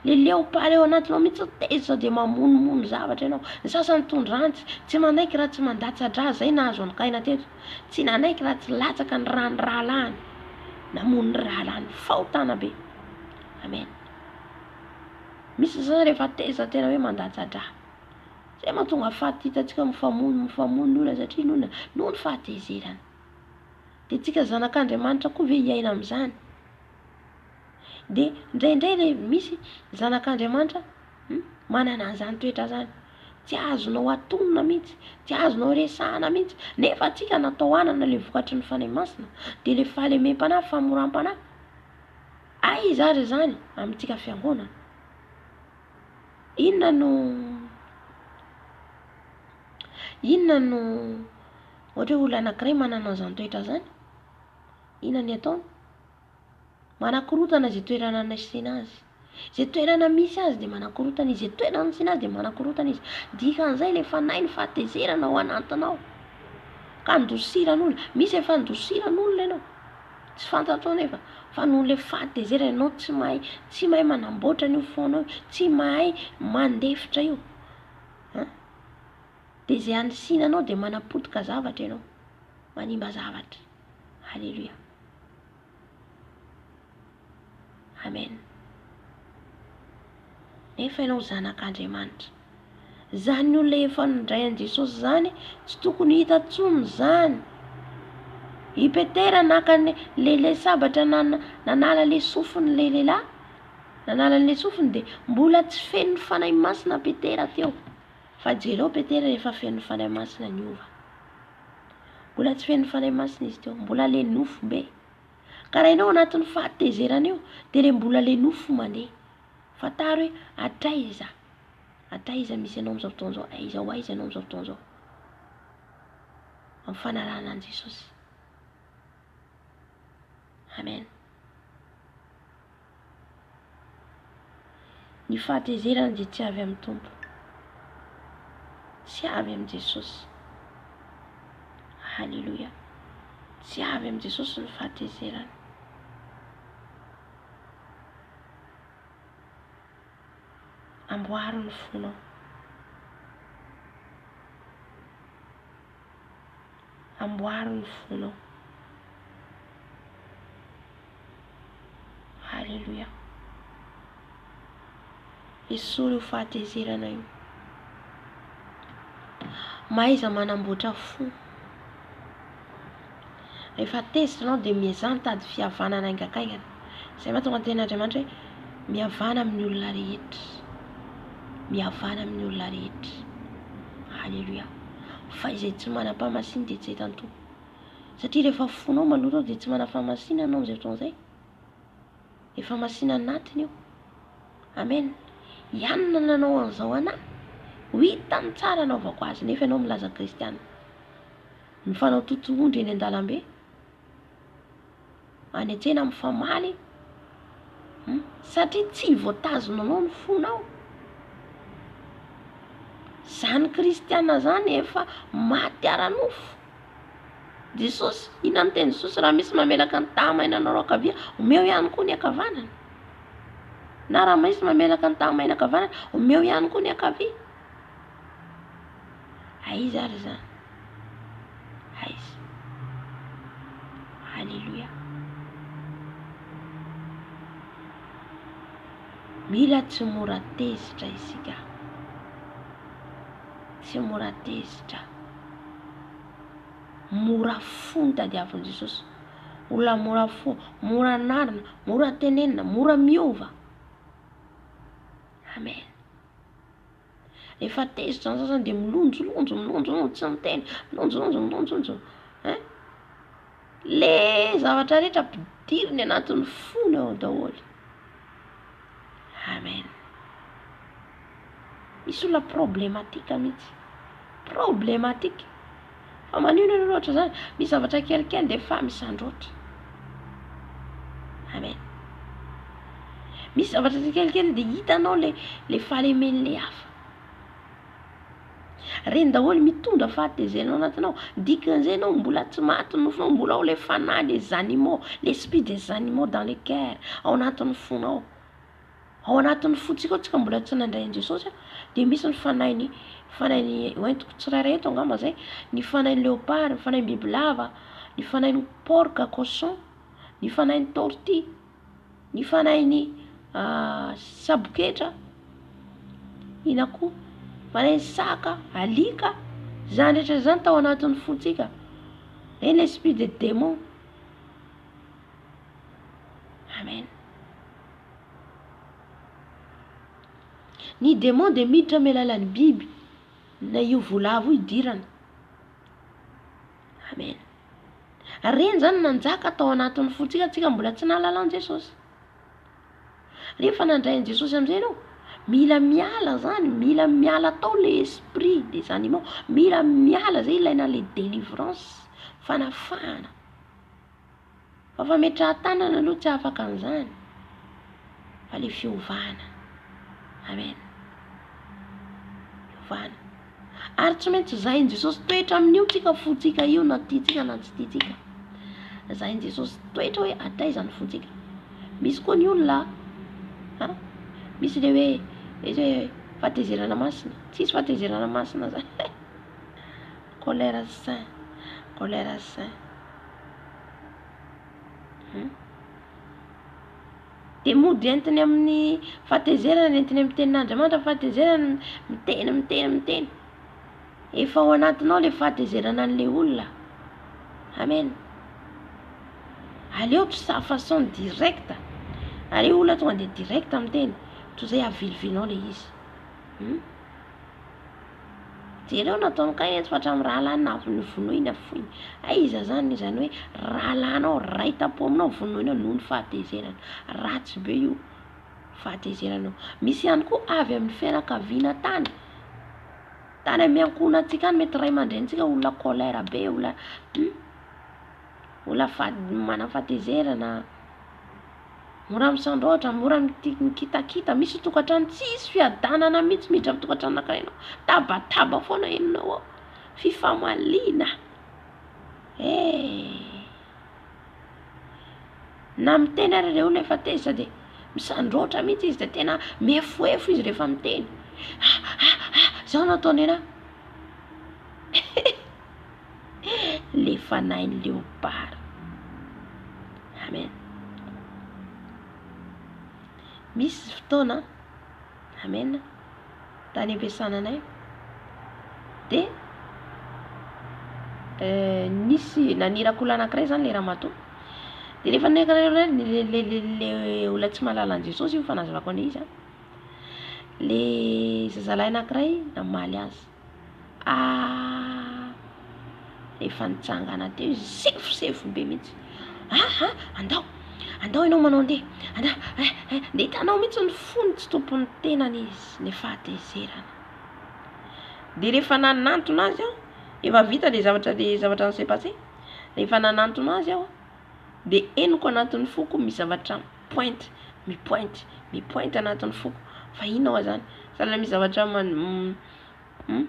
Le léopard ao anatinao mihitsy tezitra de mamonomono zavatra ianao. Ny sasany mitondra antsy, tsy manaiky raha tsy mandatsa-drà, zay nahazo an'i Kaina teto. Tsy nanaiky raha tsy latsaka ny ràn'ny rahalahiny. Namono ny rahalahiny, fahotana be. Amen. Misy ny sasany rehefa tezitra tena hoe mandatsa-drà. Zay mahatonga faty hitantsika mifamono mifamono ny olona satria inona? Noho ny fahatezerana. Dia tsika zanak'Andriamanitra koa ve hiaina amin'izany? Dia indraindray le misy zanak'Andriamanitra manana an'izany toetra zany. Tsy azonao atonina mihitsy, tsy azonao resahana mihitsy, nefa antsika natao hanana le vokatry ny Fanahy Masina, dia le fahalemem-panahy, famoram-panahy. Aiza ary izany amintsika fiangonana? Inona no inona no ohatra hoe olona anankiray manana an'izany toetra izany, inona ny ataony? Manakorontana izay toerana nasiana azy. Izay toerana misy azy dia manakorontana izy, izay toerana nasiana azy dia manakorontana izy. Dikan'izay ilay fanahy ny fahatezerana ao anatinao ka andosiran'olona. Misy efa andosiran'olona ianao. Tsy fantatrao nefa fa noho ilay fahatezerana ianao tsy mahay tsy mahay manamboatra an'io fonao io, tsy mahay mandefitra io an! Dia izay anisiana anao dia manapotika zavatra ianao, manimba zavatra. Aleloia. Amen. Nefa ianao zanak'Andriamanitra. Zany olona efa nandray an'i Jesosy zany tsy tokony hita tsony zany. I Petera naka ny le le sabatra nanala le sofiny le lehilahy, nanala an'le sofiny de mbola tsy feno ny Fanahy Masina Petera teo. Fa jereo Petera rehefa feno ny Fanahy Masina niova. Mbola tsy feno ny Fanahy Masina izy teo, mbola le nofo be. Ka raha ianao anatin'ny fahatezerana io de le mbola le nofo mandeha. Fantaro hoe hatraiza, hatraiza misy anao amin'izao fotoana izao, aiza ho aiza ianao amin'izao fotoana izao. Amin'ny fanarahana an'i Jesosy. Amen. Ny fahatezerana dia tsy avy amin'ny Tompo. Tsy avy amin'i Jesosy. Alléluia. Tsy avy amin'i Jesosy ny fahatezerana. Amboaro ny fonao. Amboaro ny fonao. Haleloia. Esory io fahatezerana io. Mahaiza manamboatra fo. Rehefa tezitra ianao dia miezaha mitady fihavanana haingankaingana. Izay mahatonga ny tenin'Andriamanitra hoe mihavana amin'ny olona rehetra. Mihavana amin'ny olona rehetra. Haleloia. Fa izay tsy manam-pahamasinana dia tsy hitan'ny Tompo. Satria rehefa fonao maloto ao dia tsy manam-pahamasinana ianao amin'izay fotoana izay. Efa masina anatiny io. Amen. Ianona nanao an'izao anah? Ho hitany tsara anaovako azy nefa ianao milaza kristiana. Mifanao totohondry eny an-dalambe. Any an-tsena mifamaly. Hum, satria tsy voatazonanao ny fonao. Zany kristiana zany efa maty ara-nofo. Jesosy, inona no tenin'i Jesosy raha misy mamelaka ny tahamainanareo ankavia, omeo ihany koa ny ankavanana. Na raha misy mamelaka ny tahamaina ankavanana, omeo ihany koa ny ankavia. Aiza ary izany? Aiza? Alléluia. Mila tsy mora tezitra isika. Tsy mora tezitra. Mora fo ny tadiavin'i Jesosy. Olona mora fo, mora anarina, mora tenenina, mora miova. Amen. Rehefa tezitra ny sasany dia milonjolonjo, milonjolonjo, tsy miteny, milonjolonjo, milonjolonjo. Hein? Le zavatra rehetra ampidiriny anatin'ny fony ao daholo. Amen. Misy olona problématique mihitsy. Problématique. Fa maninona ianao ohatra zany? Misy zavatra kelikely dia efa misandroatra. Amen. Misy zavatra kelikely dia hitanao le le fahalemen'le hafa. Reny daholo mitondra fahatezerana ao anatinao. Dikan'izay ianao mbola tsy maty ny nofonao, mbola ao le fanahy les animaux, l'esprit des animaux dans le cœur, ao anatin'ny fonao. Ao anatin'ny fontsika ao tsika mbola tsy nandray an'i Jesosy dia misy ny fanahin'ny fanahin'ny hoentiko tsirairay eto angamba zay, ny fanahin'ny léopard, ny fanahin'ny bibilava, ny fanahin'ny porc, cochon, ny fanahin'ny tortue, ny fanahin'ny saboketra, ina koa, fanahin'ny saka, alika, zany rehetra zany tao anatin'ny fontsika, reny l'esprit de démon. Amen. Ny démon dia miditra amin'ny alalan'ny biby na io voalavo io idirana. Amen. Reny zany nanjaka tao anatin'ny fontsika tsika mbola tsy nahalala an'i Jesosy. Rehefa nandray an'i Jesosy amin'izay ianao, mila miala zany, mila miala tao le esprit des animaux, mila miala zay ilaina le délivrance, fanafahana. Fa fametrahan-tanana aloha tsy afaka an'izany fa le fiovana. Amen. Fiovana. Ary tsy maintsy zahin'i Jesosy toetra amin'io tsika fontsika io na tiantsika na tsy tiantsika. Zahin'i Jesosy toetra hoe hatraiza ny fontsika. Misy koa ny olona ha misy le hoe misy hoe fahatezerana masina. Tsisy fahatezerana masina zany. Colère saint, colère saint. Dia mody entiny amin'ny fahatezerana, entiny amin'ny tenin'Andriamanitra ny fahatezerana, miteny, miteny, miteny. Efa ao anatinao ilay fahatezerana an'ilay olona. Amen. Aleo tsy sa façon directe. Aleo olona tonga dia direct miteny, toy izay avilivilinao ilay izy. Hmm? Jereo nataon'i Kaina eto fa hatramin'ny rahalahiny novonoiny afoiny. Aiza zany izany hoe rahalahinao ray tampo aminao vonoinao noho ny fahatezerana. Ratsy be io fahatezerana io. Misy ihany koa avy amin'ny fianakaviana tany. Tany amin'ny ankohonantsika any mety ray aman-drenintsika olona colère be, olona hmm, olona fa- manana fahatezerana. Mora misandraotra, mora mikitakita, misy tokantrano tsisy fiadanana mihitsy miditra amin'ny tokantrano anankiray ianao, tabataba foana henonao ao, fifamaliana eh! Na miteny ary ireo olona efa tezitra dia misandraotra mihitsy izy dia tena mihefohefo izy rehefa miteny, ah ah ah zao no ataony anah, le fanahin'ny léopard. Amen. Misy fotoana, amen, tany am-piasana anay, dia nisy naniraka olona anankiray zany le ramatoa, dia rehefa naniraka olona le le le le olona tsy mahalala an'i Jesosy io fanazavako an'ilay izy an, le zazalahy anankiray namaly azy. Ah! Efa nitsangana teo izy, sefosefo be mihitsy. Ah ah, andao! Andao ianao manao andeha, andao eh eh, dia hitanao mihitsy ny fony tsy tompon'ny tenany izy, ny fahatezerana. Dia rehefa nanantona azy aho, efa vita le zavatra le zavatra ni-s'est passé, rehefa nanantona azy aho dia henoko anatin'ny foko misy zavatra mi-pointe, mi-pointe, mi-pointe anatin'ny foko, fa inona hoa zany? Sahala misy zavatra man- hum,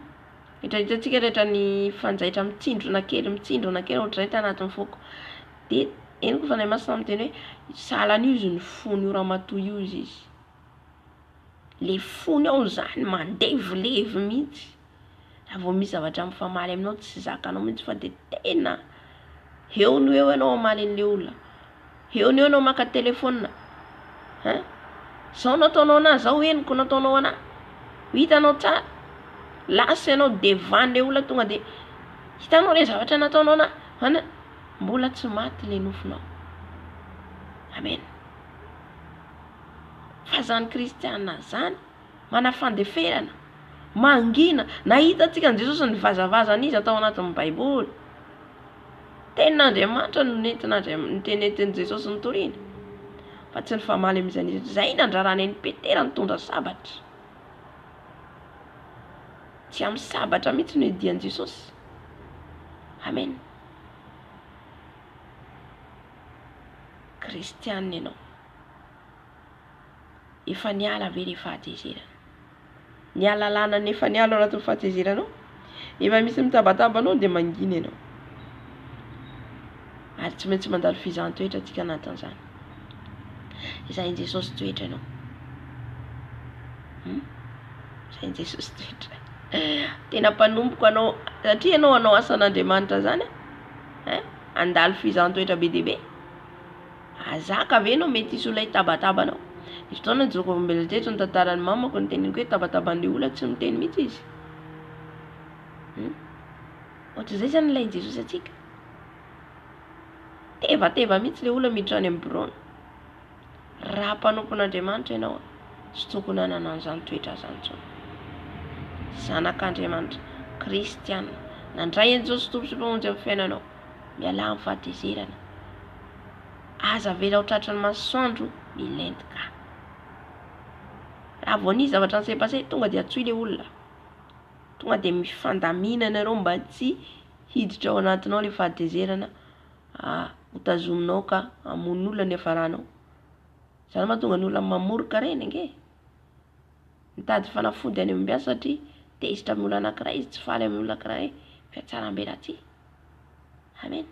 hitantsika rehetra ny fanjaitra mitsindrona kely, mitsindrona kely ohatr'izay tanatin'ny foko, dia henoko Fanahy Masina miteny hoe sahala an'io izy ny fon'io ramatoa io izy izy. Le fony ao zany mandevilevy mihitsy, raha vao misy zavatra mifamaly aminao tsy zakanao mihitsy fa de tena eo no eo ianao hamaly an'le olona, eo no eo ianao maka telephone, hein, zao no ataonao anah, zao henoko no ataonao anah, ho hitanao tsara, lasa ianao devant le olona tonga de hitanao le zavatra nataonao anah, an, mbola tsy maty le nofonao, amen. Fa zany kristiana zany mana fandeferana, mangina, nahita antsika an'i Jesosy nivazavaza an'iza tao anatin'ny baiboly? Tenin'Andriamanitra no nentin'Andriam- nentin'i Jesosy nitoriana fa tsy nifamaly amin'iza n'iza, zay nandrarany an'i Petera nitondra sabatra, tsy amin'ny sabatra mihitsy no iadian'i Jesosy, amen. Kristiana ianao. Efa niala ve le fahatezerana? Ny alalana ny efa niala ao anatin'ny fahatezeranao? Efa misy mitabataba anao dia mangina ianao. Ary tsy maintsy mandalo fizahan-toetra antsika anatin'izany. Izahin'i Jesosy toetra ianao. Hmm? Izahin'i Jesosy toetra. Tena mpanompoko anao, satria ianao hanao asan'Andriamanitra zany, hein? Handalo fizahan-toetra be dia be. Hahazaka ve ianao mety hisy olona hitabataba anao? Nisy fotoana nijoro vavolombelona teto ny tantaran'ny mamako niteneniko hoe tabataban'ilay olona tsy miteny mihitsy izy. Hum? Ohatr'izay zany ilain'i Jesosy antsika. Tevateva mihitsy ilay olona miditra any amin'ny biraony. Raha mpanompon'Andriamanitra ianao, tsy tokony hanana an'izany toetra izany intsony. Zanak'Andriamanitra, kristiana, nandray an'i Jesosy Tompo sy Mpamonjy amin'ny fiainanao. Mialà amin'ny fahatezerana. Aza avela ho tratran'ny masoandro milentika. Raha vao nisy zavatra ni-s'est passé, tonga dia antsoy ilay olona. Tonga dia mifandamina ianareo mba tsy hiditra ao anatinao ilay fahatezerana ho tazominao ka hamono olona ny hiafaranao. Izany mahatonga ny olona mamoroka ireny ange e. Mitady fanafody any amin'ny mpiasa satria tezitra amin'ny olona anankiray izy, tsy faly amin'ny olona anankiray, fihatsaram-belatsihy. Amen.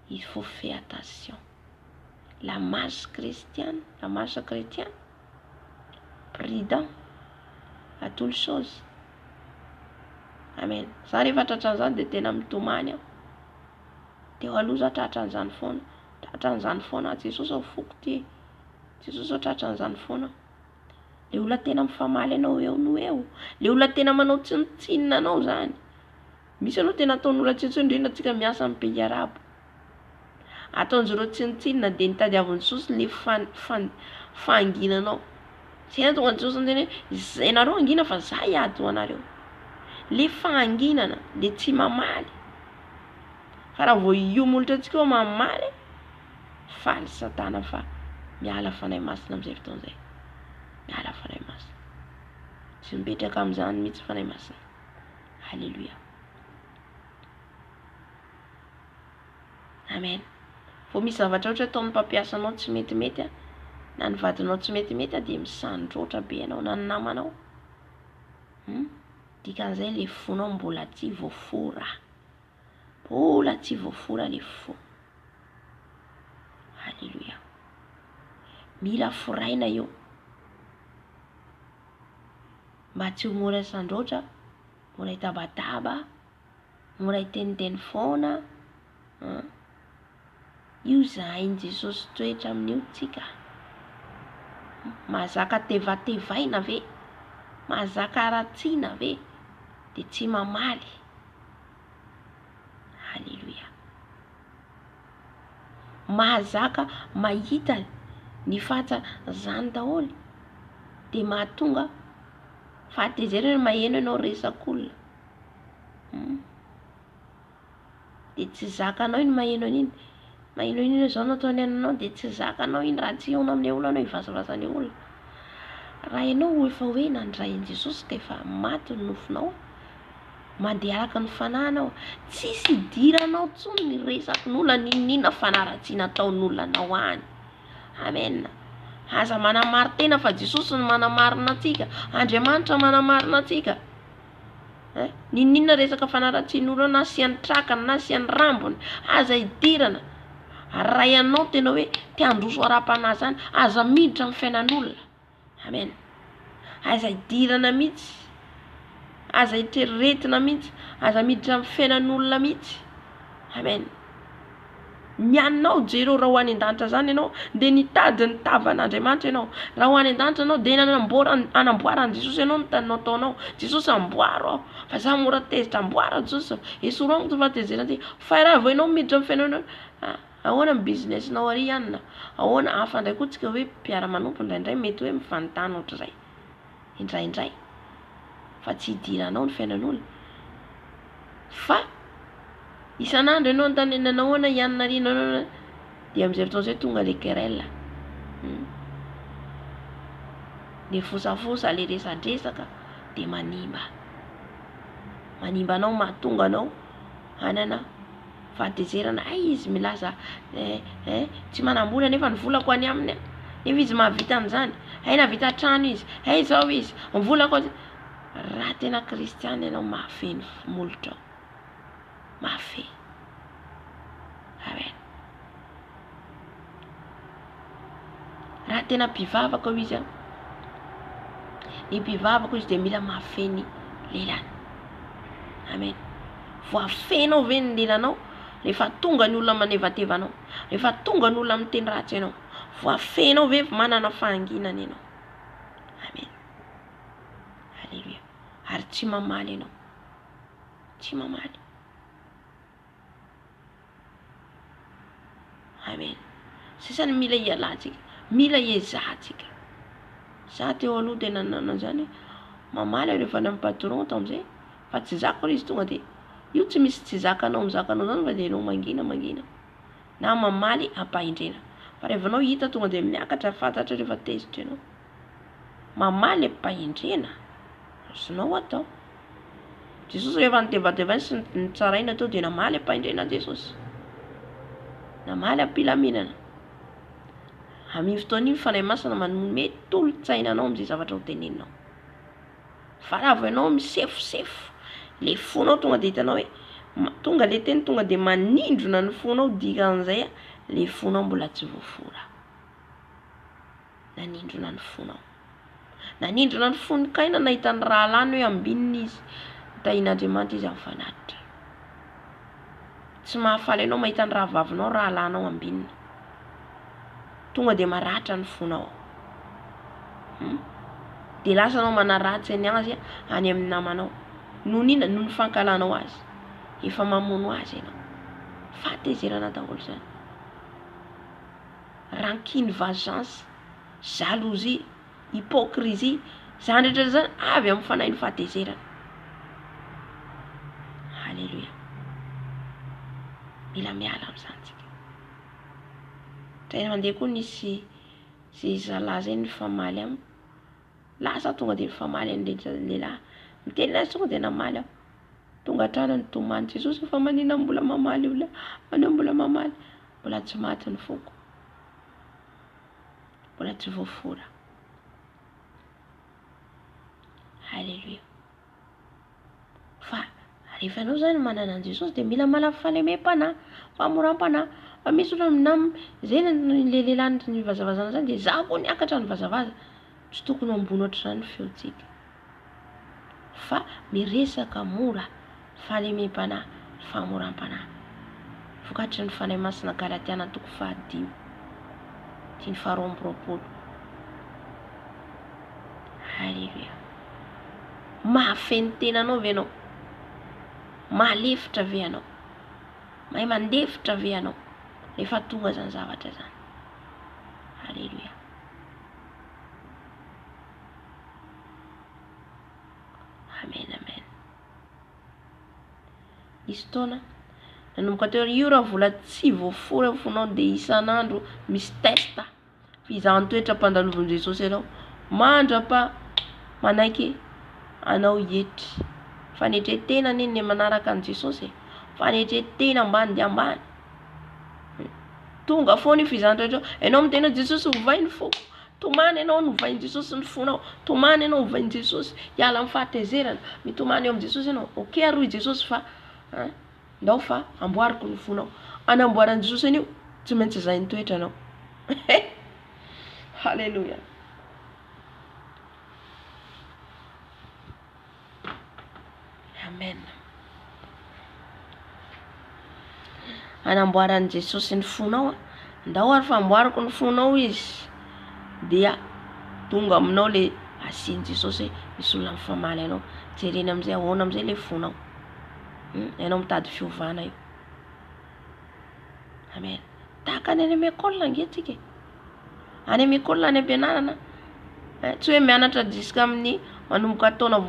Il faut faire attention. La marche chrétienne, la marche chrétienne, prudent à toutes choses. Amen. Za rehefa tratran'izany dia tena mitomany aho. Teo aloha za tratran'izany foana. Tratran'izany foana aho. Jesosy ao foko ty e. Jesosy ao tratran'izany foana aho. Le olona tena mifamaly anao eo no eo. Le olona tena manao tsinontsinona anao zany. Misy aloha tena ataon'olona tsinontsinona indrindra antsika miasa amin'ny pays arabo. Ataon'zareo tsinontsinona dia nitadiavin'i Jesosy le fan- fan- fahanginanao. Zay nahatonga an'i Jesosy niteny hoe zay nareo hangina fa za hiady ho anareo. Le fahanginana, le tsy mamaly. Fa raha vao io molotra antsika io mamaly, faly satana fa miala fanahy masina amin'izay fotoana izay. Miala fanahy masina. Tsy mipetraka amin'izany mihitsy fanahy masina. Alléluia. Amen. Vao misy zavatra ohatra ataon'ny mpampiasa anao tsy metimety a, na ny vadinao tsy metimety a, dia misandroatra be ianao na ny namanao. Hmm? Dikan'izay le fonao mbola tsy voafora. Mbola tsy voafora le fo. Alléluia. Mila foraina io. Mba tsy ho mora sandroatra, mora hitabataba, mora hiteniteny foana an! Io zahain'i Jesosy toetra amin'io tsika. Mahazaka tevatevaina ve? Mahazaka haratsiana ve? Dia tsy mamaly. Alléluia. Mahazaka mahita ny fatsa zany daholo dia mahatonga fahatezerana maheno ianao resak'olona. Hum. Dia tsy zakanao iny maheno an'iny. Na inona inona izao no ataony anao dia tsy zakanao iny raha tsy hihaona amin'ilay olona anao hivazavaza an'ilay olona. Raha ianao efa hoe nandray an'i Jesosy ka efa maty ny nofonao, mandeha araka ny fanahy anao, tsisy idiranao intsony ny resakin'olona n'inon'inona fanaratsiana ataon'olona anao any. Amen. Aza manamarin-tena fa Jesosy no manamarina antsika. Andriamanitra manamarina antsika. Eh? N'inon'inona resaka fanaratsian'olona na asiany trakany na asiany rambony, aza idirana. Ary raha ianao tena hoe te handroso ara-panahy zany, aza miditra amin'ny fiainan'olona. Amen. Aza idirana mihitsy. Aza eritreretina mihitsy. Aza miditra amin'ny fiainan'olona mihitsy. Amen. Ny anao jereo raha ho any an-danitra zany ianao dia nitady ny tavan'Andriamanitra ianao. Raha ho any an-danitra ianao dia nanamboara hanamboaran'i Jesosy ianao ny tany nataonao. Jesosy amboaro aho fa za mora tezitra amboaro aho Jesosy esory amiko ty fahatezerana ty. Fa raha vao ianao miditra amin'ny fiainana ah ahoana ny business nao ary anona? Ahoana hafa indray koa tsika hoe mpiara-manompo indraindray mety hoe mifanontany ohatr'izay indraindray fa tsy idiranao ny fiainan'olona fa Isan'andro ianao anontany nanao ahoana i anona ary nanao ahoana dia amin'izay fotoana izay tonga le querelle hum le fosafosa le resadresaka dia manimba manimba anao mahatonga anao hanana fahatezerana hay izy milaza eh eh tsy manam-bola nefa ny volako any aminy nefa izy mahavita an'izany hay nahavita trano izy hay izao izy ny volako raha tena kristiana ianao mahafehy ny molotrao Mahafehy. Amen. Raha tena mpivavaka hoy izy an, ny mpivavaka hoy izy dia mila mahafehy ny lelany. Amen. Voafehinao ve ny lelanao rehefa tonga ny olona manevateva anao? Rehefa tonga ny olona miteny ratsy anao? Voafehinao ve manana fahanginana ianao? Amen. Alléluia. Ary tsy mamaly ianao. Tsy mamaly. Amen. Zay zany mila hialantsika, mila hiezahantsika. Za teo aloha tena nanana an'izany hoe mamaly aho rehefa any amin'ny patron tamin'izay fa tsy zako ilay izy tonga dia io tsy misy tsy zakanao mizakanao zany fa dia ianao mangina mangina na mamaly ampahendrena fa rehefa anao hita tonga dia miakatra fantatra rehefa tezitra ianao. Mamaly am-pahendrena, azonao atao. Jesosy rehefa notevatevainy sy nitsaraina teo dia namaly am-pahendrena Jesosy. Namaly am-pilaminana. Amin'iny fotoana iny Fanahy Masina manome tolo-tsaina anao amin'izay zavatra ho teneninao. Fa raha vao ianao misefosefo, le fonao tonga dia hitanao hoe tonga le teny tonga dia manindrona ny fonao dikan'izay le fonao mbola tsy voafora. Nanindrona ny fonao. Nanindrona ny fon'i Kaina nahita ny rahalahiny hoe ambinina izy. Notahian'Andriamanitra izy amin'ny fanatitra. Tsy mahafaly anao mahita ny rahavavinao, rahalahinao ambinina. Tonga dia maratra ny fonao. Hmm? Dia lasa anao manaratsy ny azy any amin'ny namanao. Noho ny inona? Noho ny fankahalanao azy. Efa mamono azy ianao. Fahatezerana daholo izany. Rancune vengeance, jalousie, hypocrisie, izany rehetra izany avy amin'ny fanahin'ny fahatezerana. Alléluia. Mila miala amin'izany tsika. Indray mandeha koa nisy zay zalahy zay nifamaly amiko. Lasa tonga dia nifamaly an'ilay lehilahy. Miteny azy tonga dia namaly aho. Tonga hatrany nitomany Jesosy fa manina mbola mamaly olona, manina mbola mamaly. Mbola tsy maty ny foko. Mbola tsy voafora. Alléluia. Fa rehefa ianao zany manana an'i Jesosy dia mila manana fahalemem-panahy, fahamoram-panahy. Fa misy olona minam zay ny le lehilahy nivazavazana zany dia za koa niakatra nivazavaza. Tsy tokony ho ambony ohatr'izany ny feontsika. Fa miresaka mora, fahalemem-panahy, fahamoram-panahy. Vokatry ny Fanahy Masina Galatiana toko fahadimy, andininy faharoa amby roapolo. Alléluia. Mahafehy ny tenanao ve ianao? Mahalefitra ve ianao? Mahay mandefitra ve ianao rehefa tonga izany zavatra izany? Alléluia. Amen amen. Nisy fotoana Nanomboka teo io raha vola tsy voafora eo fonao dia isan'andro misy test fizahan-toetra ampandalovin'i Jesosy anao mandrapa manaiky anao hietry. Fanetren-tena anie ny manaraka an'i Jesosy e. Fanetren-tena ambany dia ambany. Tonga foana io fizahan-toetra io. Ianao miteny hoe Jesosy ovay ny foko. Tomany ianao novain'i Jesosy ny fonao. Tomany ianao ovain'i Jesosy. Hiala amin'ny fahatezerana. Mitomany eo amin'i Jesosy ianao. Ok ary hoy Jesosy fa hein, ndao fa amboariko ny fonao. Anamboaran'i Jesosy an'io, tsy maintsy zahin'ny toetra anao. Haleloia. Amen. Anamboaran'i Jesosy ny fonao a. Ndao ary fa amboariko ny fonao izy. Dia tonga aminao le asian'i Jesosy hoe misy olona mifamaly anao. Jereny amizay ahoana amizay le fonao. Hmm, ianao mitady fiovana io. Amen. Tahaka ny any amin'ny école ange tsika e. Any amin'ny école any am-pianarana, eh, tsy hoe mianatra jusqu'amin'ny manomboka taona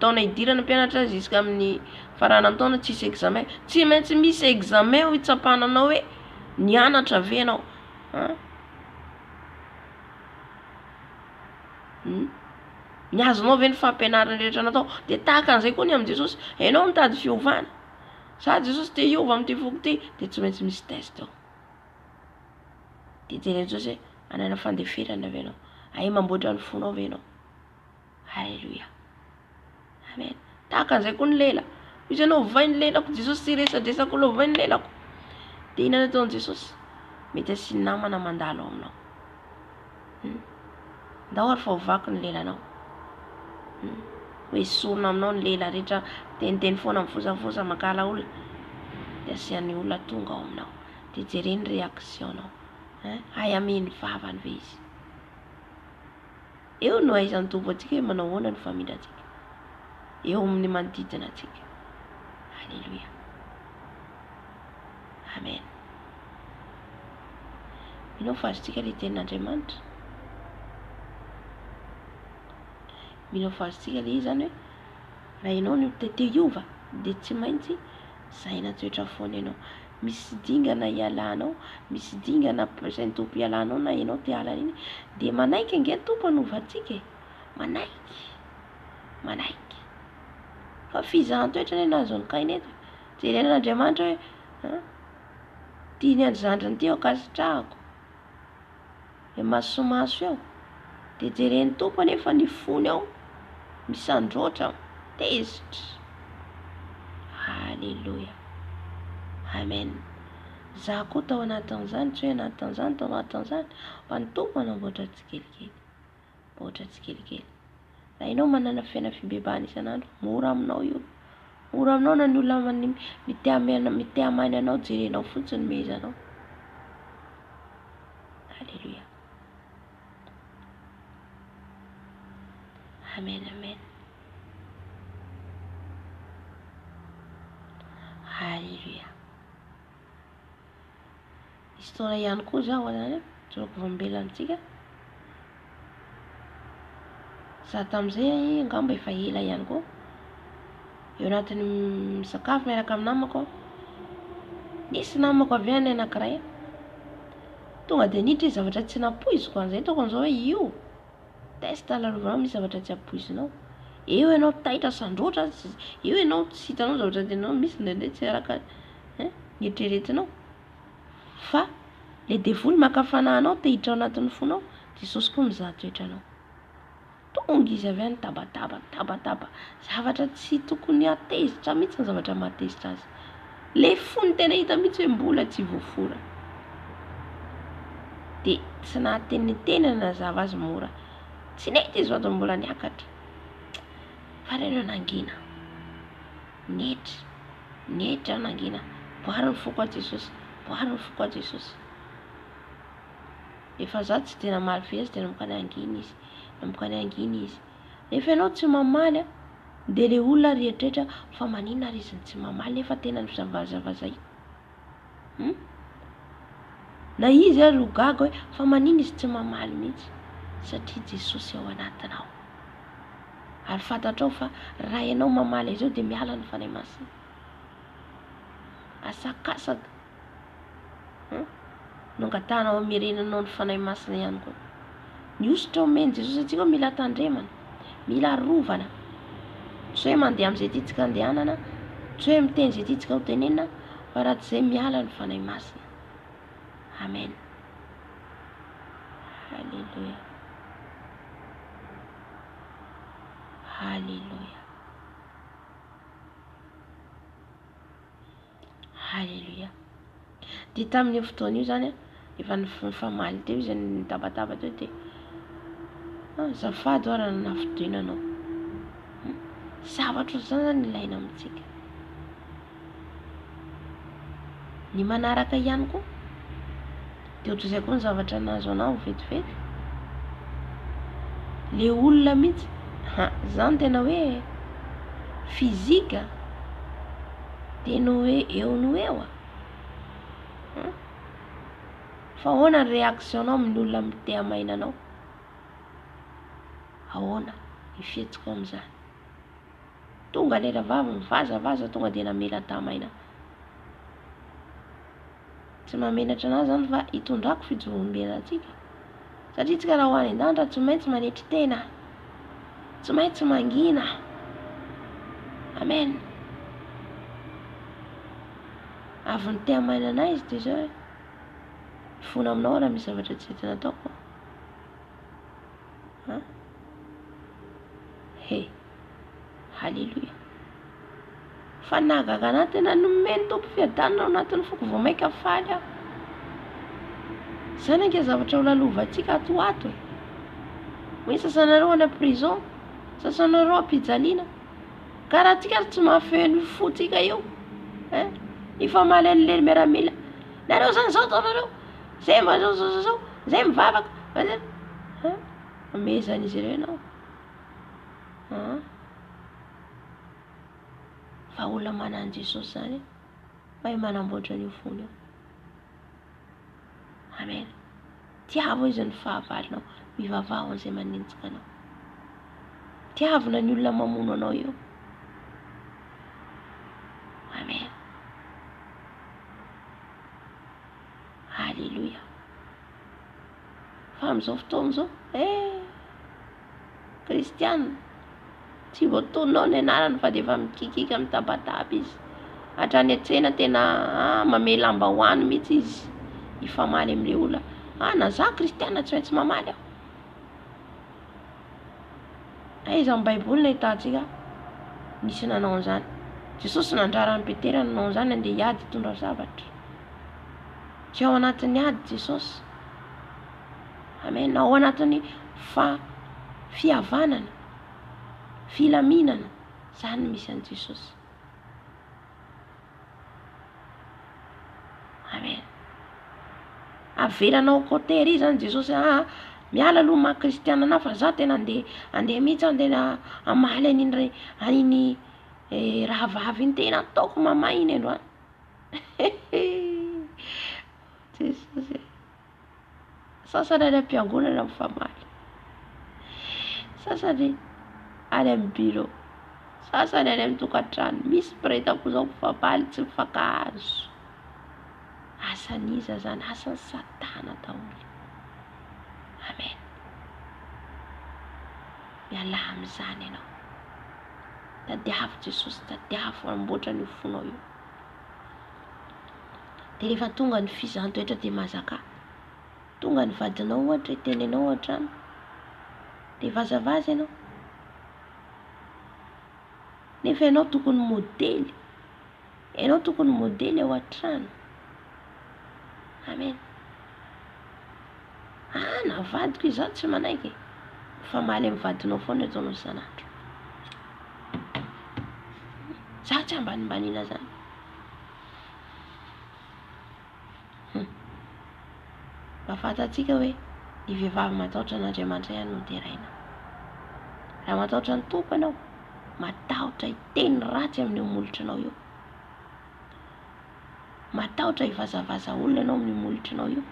taona idirana mpianatra jusqu'amin'ny faranan'ny taona tsisy examen. Tsy maintsy misy examen ho hitsapana anao hoe nianatra ve ianao. Hein? Hmm? Niazonao ve ny fampianarana rehetra natao? Dia tahaka an'izay koa ny amin'i Jesosy. Ianao mitady fiovana. Za Jesosy te hiova amin'ity foko ity, dia tsy maintsy misy test ao. Dia jeren'i Jesosy hoe hanana fandeferana ve ianao? Hahay mamboatra ny fonao ve ianao? Alléluia. Amen. Tahaka an'izay koa ny lela. Hoy izy ianao, ovay ny lelako Jesosy, tsy resadresaka olona, ovay ny lelako. Dia inona no ataon'i Jesosy? Mety asiany namana mandalo ao aminao. Hmm. Ndao ary fa ovako ny lelanao. Hmm. Ho esorina aminao ny lela rehetra, miteniteny foana, mifosafosa, mankahala olona. Dia asian'ny olona tonga ao aminao. Dia jereny réaction-nao. Hein? Hay hamehy ny vavany ve izy? Eo no ahaizan'ny Tompo antsika hoe manao ahoana ny famindrantsika. Eo amin'ny manodidina antsika. Alléluia. Amen. Mino aho fa azontsika ilay tenin'Andriamanitra. Mino aho fa azontsika ilay izy izany hoe raha ianao no te te hiova dia tsy maintsy zaina toetra foana ianao. Misy dingana hialanao, misy dingana ampiasain'ny Tompo hialanao na ianao te hiala an'iny dia manaiky ange ny Tompo hanova antsika e. Manaiky. Manaiky. Fa fizahan-toetra anie nahazo an'i Kaina eto e. Jeren'Andriamanitra hoe an, ity ny andry zandriny ity ankasitrahako. Eo masomaso eo. Dia jeren'ny Tompo anefa ny fony ao, misandroatra, tezitra. Aleloia. Amen. Za koa tao anatin'izany, tsy hoe anatin'izany, tao anatin'izany, fa ny Tompo manamboatra tsikelikely. Mivoatra tsikelikely. Raha ianao manana fiainana fibebahana isan'andro, mora aminao io. Mora aminao na ny olona mite hamaina anao jerenao fotsiny ny mehezanao. Alléluia. Amen, amen. Alléluia. Nisy fotoana ihany koa zaho zany jorako volombelona amintsika, za tamin'izay angamba efa ela ihany koa, eo anatin'ny misakafo miaraka amin'ny namako aho, nisy namako avy any anankiray, tonga de niditra izy zavatra tsy nampoiziko an'izay tokony zao hoe io test lalovanao misy zavatra tsy ampoizinao, eo ianao taitra sandroatra, eo ianao tsy hitanao zavatra teneninao, misy indraindray tsy araka Hein? Ny eritreretinao? Fa le devoly maka fanahy anao te hiditra ao anatin'ny fonao, Jesosy koa mizaha toetra anao. Tonga izy avy any tabataba, tabataba, zavatra tsy tokony hahatezitra mihitsy ny zavatra mahatezitra azy. Le fony tena hita mihitsy hoe mbola tsy voafora. De tsy nahateniteny na nazava azy mora. Tsy nety izy fa mbola niakatra. Farany eo nangina. Nety. Nety aho nangina. Boary ny foko aho Jesosy. Boary ny foko aho Jesosy. Efa za tsy dia namaly firy azy dia nanomboka nangina izy. Nanomboka nangina izy. Nefa ianao tsy mamaly an, dia le olona rieritreritra fa maninona ary izy no tsy mamaly nefa tena nivazavazaiko. Hum? Na izy ary ho gaga hoe fa maninona izy tsy mamaly mihitsy. Satria Jesosy ao anatinao. Ary fantatrao fa raha ianao mamaly azy eo dia miala ny Fanahy Masina. Asakasaka Hum no angatahanao hamerenanao ny Fanahy Masina ihany koa. Ny hosotra omen'i Jesosy antsika mila tandremana, mila arovana. Tsy hoe mandeha amin'izay tiantsika andehanana, tsy hoe miteny izay tiantsika ho tenenina, fa raha tsy izay miala ny Fanahy Masina. Amen. Alléluia. Alléluia. Haleloia. Dia tamin'io fotoana io zany efa nifamaly teo izy nitabataba teo dia azafady hoa raha nanafintohina anao. Zavatra ohatr'izany zany ilaina amintsika. Ny manaraka ihany koa dia ohatr'izay koa ny zavatra nahazo anao vetivety. Le olona mihitsy, ha, zany tena hoe physique tena hoe eo no eo a! Hein? Fa ahoana ny réaction-nao amin'ny olona miteha-maina anao? Ahoana ny fihetsikao amin'izany? Tonga ilay rahavavy mivazavaza tonga dia namela tamaina. Tsy mahamenatra anah zany fa itondrako fijoroam-bela antsika. Satria tsika raha ho any an-danitra tsy maintsy manetry tena. Tsy maintsy mangina. Amen. Avy nitehamaina anah izy dia izao hoe, mifona aminao raha misy zavatra tsy nety nataoko. An? He. Haleloia. Fa nahagaga anah tena nomen'ny Tompo fiadanana ao anatin'ny foko vao maika faly aho. Zany ange zavatra ho lalovantsika ato ho ato e. Hoe sasanareo any am-prison, sasanareo am-pijaliana. Ka raha tsika ary tsy mahafehy an'io fontsika io, hein, hifamaly an'ilay miaramila. Nareo zany zao ataonareo, zay mba zao zao zao, zay mivavaka, hein, amehezan'izy ireo ianao. An! Fa olona manana an'i Jesosy zany mahay manamboatra an'io fony io. Amen. Tiavo izy ny fahavalonao, mivavaha ho an'izay manenjika anao. Tiavina ny olona mamono anao io. Amen. Alléluia. Fa amin'izao fotoana izao, eh! Kristiana, tsy voatonona ao ny anarany fa dia efa mikikiaka mitabataba izy. Hatrany an-tsena tena ah, mamehy lambahoany mihitsy izy hifamaly amin'ilay olona. Ah, na za kristiana tsy maintsy mamaly aho. Aiza amin'ny baiboly no ahitantsika nisy nanao an'izany? Jesosy nandrara an'i Petera nanao an'izany handeha hiady hitondra sabatra. Tsy ao anatin'ny ady Jesosy. Amen. Ao anatin'ny fa fihavanana, filaminana, zany no misy an'i Jesosy. Amen. Avelanao côté ery zany Jesosy ah, miala aloha maha kristiana anah fa za tena andeha andeha mihitsy aho andeha hamaly an'iny re an'iny eh, rahavavy iny tena ataoko mamay iny androany. Jesosy e. Sasany any am-piangonana mifamaly. Sasany any amin'ny bureau. Sasany any amin'ny tokantrano. Misy mpiray tampo zao mifamaly tsy mifankahazo. Asan'iza zany? Asan'i Satana daholo. Amen. Mialà amin'izany ianao. Tadiavo Jesosy, tadiavo hamboatra an'io fonao io. Dia rehefa tonga ny fizahan-toetra dia mazakà. Tonga ny vadinao ohatra hiteny anao ao an-trano, dia vazavaza ianao. Nefa ianao tokony modely. Ianao tokony modely ao an-trano. Amen. Ah, na vadiko izaho tsy manaiky. Mifamaly amin'ny vadinao foana ataonao isan'andro. Za tsy ambanimbaniana zany. Hum. Mba fantatsika hoe ny vehivavy matahotra an'Andriamanitra ihany no deraina. Raha matahotra ny Tompo ianao, matahotra hiteny ratsy amin'io molotrinao io. Matahotra hivazavaza olona ianao amin'io molotrinao io.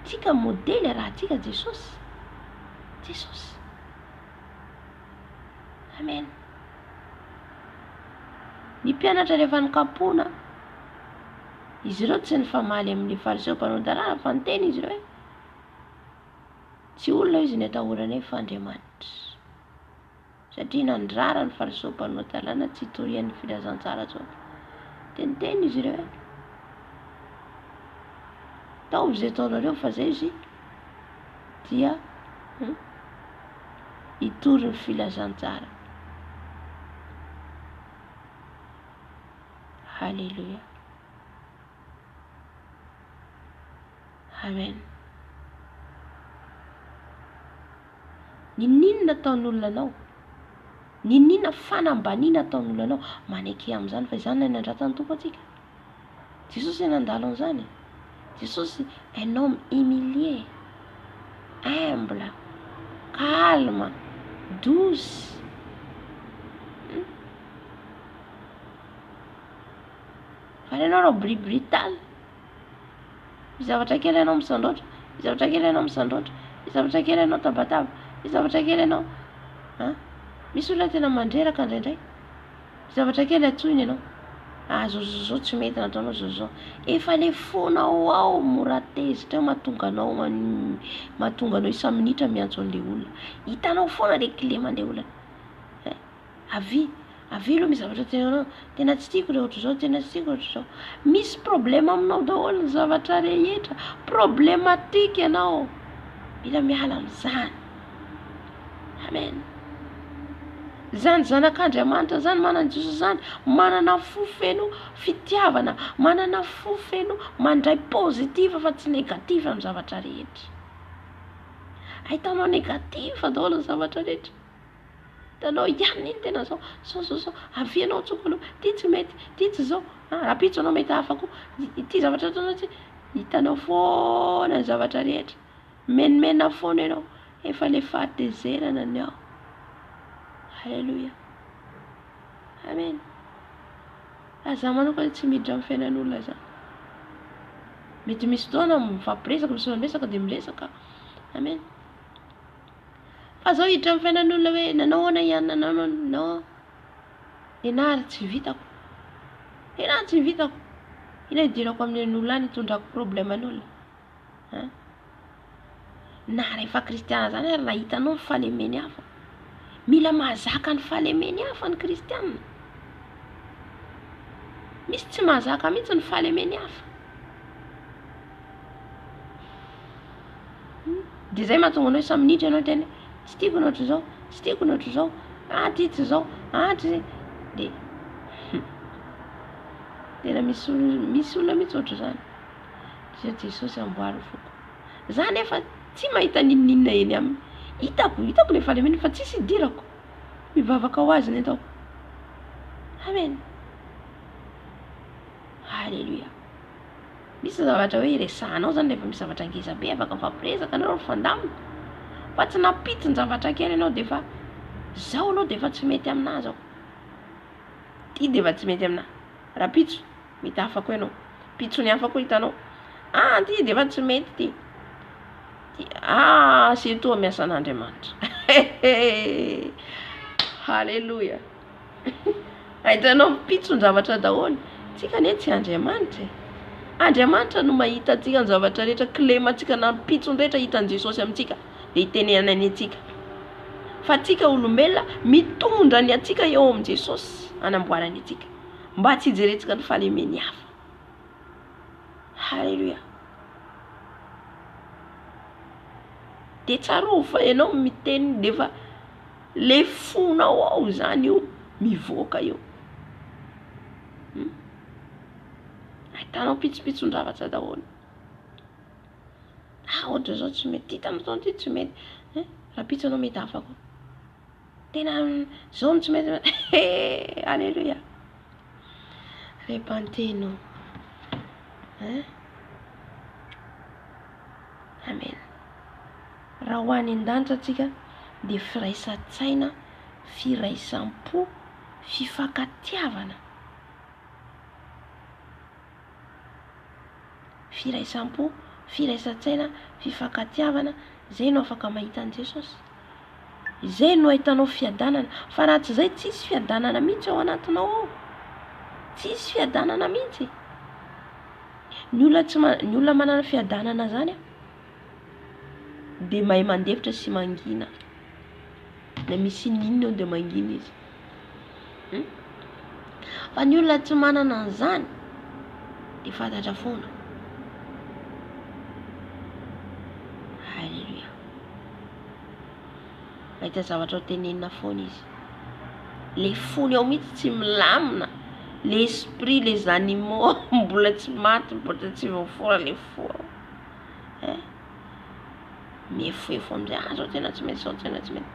Tsika modely arahantsika Jesosy. Jesosy. Amen. Ny mpianatra rehefa nokapohina, izy ireo tsy nifamaly amin'ny Fariseo mpanao-dalàna fa niteny izy ireo hoe, Tsy olona izy ny atahoranay fa Andriamanitra. Satria nandrara ny Fariseo mpanao-dalàna tsy hitoriany ny filazantsara intsony. Dia niteny izy ireo hoe, Ataovy izay ataonareo fa izay izy dia hitory ny filazantsara. Haleloia. Amen. Ninoninona ataon'olona anao, ninoninona fanambaniana ataon'olona anao, maneke amin'izany fa izany no nandratan'ny Tompo antsika. Jesosy nandalo an'izany e. Jesosy un homme humilié, humble, calme, douce. Fa ianao raha bri brutal, misy zavatra kely ianao misandraotra, misy zavatra kely ianao misandraotra, misy zavatra kely ianao tabataba, misy zavatra kely ianao an, misy olona tena mandreraka indraindray. Zavatra kely antsoina ianao, ah zao zao zao tsy mety nataonao zao zao, efa le fonao ao mora tezitra eo mahatonga anao mahatonga anao isa-minitra miantso an'le olona, hitanao foana le kileman'le olona, eh avia avia aloha misy zavatra teneniko anao, tena tsy tiako le ohatr'izao, tena tsy tiako ohatr'izao, misy problème aminao daholo ny zavatra rehetra, problematique ianao, mila miala amin'izany, amen. Izany zanak'Andriamanitra izany, manana an'i Jesosy izany, manana fo feno fitiavana, manana fo feno mandray positif fa tsy négatif amin'ny zavatra rehetra. Ahitanao négatif daholo ny zavatra rehetra. Hitanao ihany iny tena zao, zao zao zao, avia ianao antsoiko aloha, ity tsy mety, ity tsy zao, rahampitso ianao mety hafa koa, ity zavatra ataonao ity, hitanao foana ny zavatra rehetra. Mimenimena foana ianao, efa le fahatezerana ny ao. Alléluia. Amen. Raha za manokana tsy miditra amin'ny fiainan'olona zany. Mety misy fotoana mifampiresaka, misy miresaka dia miresaka. Amen. Fa zao hiditra amin'ny fiainan'olona hoe nanao ahoana i anona, nanao ahoana, non. Nenaha ary tsy vitako. Nenaha tsy vitako. Inona hidirako amin'ny olona any hitondrako problème an'olona. Hein? Na rehefa kristiana zany ary raha hitanao ny fahalemeny hafa, mila mahazaka ny fahalemeny hafa ny kristiana. Misy tsy mahazaka mihitsy ny fahalemeny hafa. Hmm? Dia zay mahatonga anao samy minitra ianao tena tsy tiako ny ohatr'izao, tsy tiako ny ohatr'izao, ah ty tsy izao, ah tsy dia tena misy misy olona mihitsy ohatr'izany. Dia Jesosy amboary ny foko. Za nefa tsy mahita n'inon'inona eny aminy. Hitako, hitako le fahalemena fa tsisy idirako. Mivavaka ho azy ny ataoko. Amen. Alléluia. Misy zavatra hoe iresahanao zany rehefa misy zavatra ngeza be afaka mifampiresaka nareo mifandamina. Fa tsy nampitsin-javatra kely ianao dia efa zao aloha dia efa tsy mety aminahy zao. Ty dia efa tsy mety aminahy. Rapitso. Mety hafa koa ianao. Pitsony hafa koa hitanao. Ah ty dia efa tsy mety ty. Ty ah c'est toi miasa an'Andriamanitra. Haleloia. Ahitanao pitson-javatra daholo. Tsika anie tsy Andriamanitra e. Andriamanitra no mahita antsika ny zavatra rehetra, kilemantsika na ny pitsony rehetra hitan'i Jesosy amintsika dia itenenany antsika. Fa tsika olombelona mitondra ny antsika eo amin'i Jesosy hanamboarany antsika. Mba tsy hijerentsika ny fahalemen'ny hafa. Haleloia. Dia tsarovy fa ianao miteny dia efa le fonao ao izany io mivoaka io. Hmm? Ahitanao pitsopitson-javatra daholo. Ah, ohatran'izao tsy mety, ity tamin'izao ity tsy mety. Eh, rahampitso ianao mety hafa koa. Tena zao no tsy mety he aleloia repentez-nous hein amen raha ho any an-danitra antsika dia firaisan-tsaina firaisam-po fifankatiavana firaisam-po firaisan-tsaina fifankatiavana zay no afaka mahita an'i Jesosy Izay no ahitanao fiadanana, fa raha tsy izay tsisy fiadanana mihitsy ao anatinao ao. Tsisy fiadanana mihitsy. Ny olona tsy ma- ny olona manana fiadanana zany a, de mahay mandefitra sy mangina. Na misy inona eo de mangina izy. Hmm? Fa ny olona tsy manana an'izany de fantatra foana. Alléluia. Mahita zavatra ho tenenina foana izy. Le fony ao mihitsy tsy milamina. L'esprit, les animaux mbola tsy maty, mbola tsy voafora le fo ao. Eh? Miefoefo amizay, ah zao tena tsy mety, zao tena tsy mety.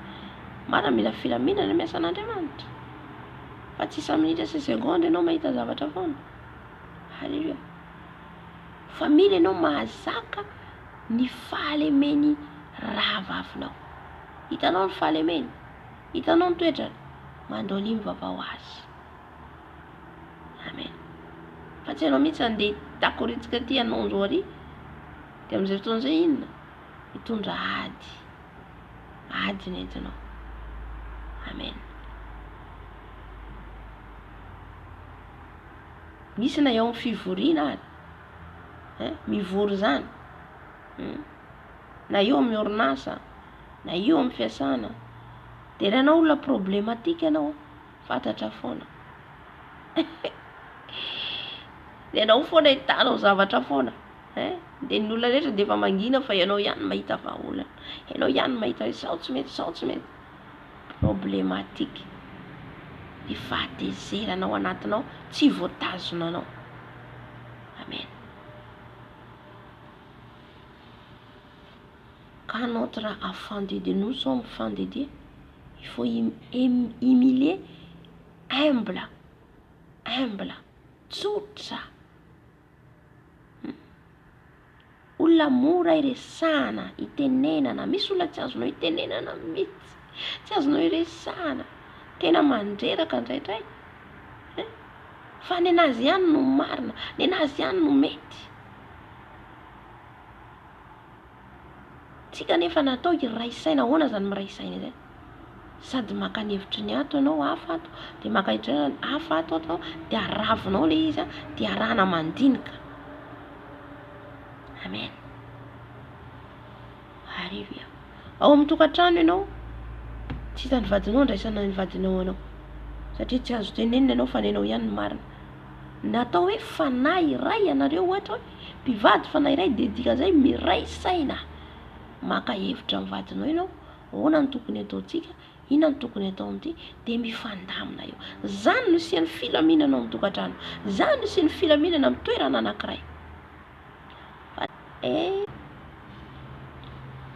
Marina mila filaminana miasa an'Andriamanitra. Fa tsy isa minitra sy seconde ianao mahita zavatra foana. Alléluia. Fa mila ianao mahazaka ny fahalemen'ny rahavavinao. Hitanao ny fahalemeny, hitanao ny toetrany, mandoalia mivavaha ho azy. Amen. Fa tsy ianao mihitsy handeha hitakoritsika aty hanonjo ary, dia amin'izay fotoana izay inona? Mitondra ady. Ady ny entinao. Amen. Misy na eo amin'ny fivoriana ary. Eh, mivory izany. Hmm. Na eo amin'ny orinasa, na eo amin'ny fiasana. Dia raha ianao olona problématique ianao, fantatra foana. Dia ianao foana ahitanao zavatra foana. Eh, dia ny olona rehetra dia efa mangina fa ianao ihany mahita vahaolana. Ianao ihany mahita hoe sao tsy mety, sao tsy mety. Problématique. Ny fahatezerana ao anatinao tsy voatazona anao. Amen. Quand notre enfant de Dieu, nous sommes enfants de Dieu, il faut humilier, humble, humble, tsotra. Olona mora iresahana, itenenana, misy olona tsy azonao itenenana mihitsy, tsy azonao iresahana, tena mandreraka indraindray eh, fa nenazy ihany no marina, nenazy ihany no mety. Tsika nefa natao hiray saina, ahoana zany miray saina izay? Sady maka ny hevitry ny ato ianao, hafa ato, dia maka hevitry ny hafa ato ato, dia aravinao ilay izy an, dia arahana mandinika. Amen. Haleloia. Ao amin'ny tokantrano ianao, tsy hitan'ny vadinao andraisana ny vadinao anao. Satria tsy azo tenenina ianao fa ny anao ihany no marina. Natao hoe fanahy iray ianareo ohatra hoe mpivady fanahy iray dia dikan'izay miray saina. Maka hevitra amin'ny vadinao ianao, ahoana no tokony hataontsika, inona no tokony hatao amin'ity, dia mifandamina eo. Izany no isian'ny filaminana ao amin'ny tokantrano. Izany no isian'ny filaminana amin'ny toerana anankiray. Fa eh.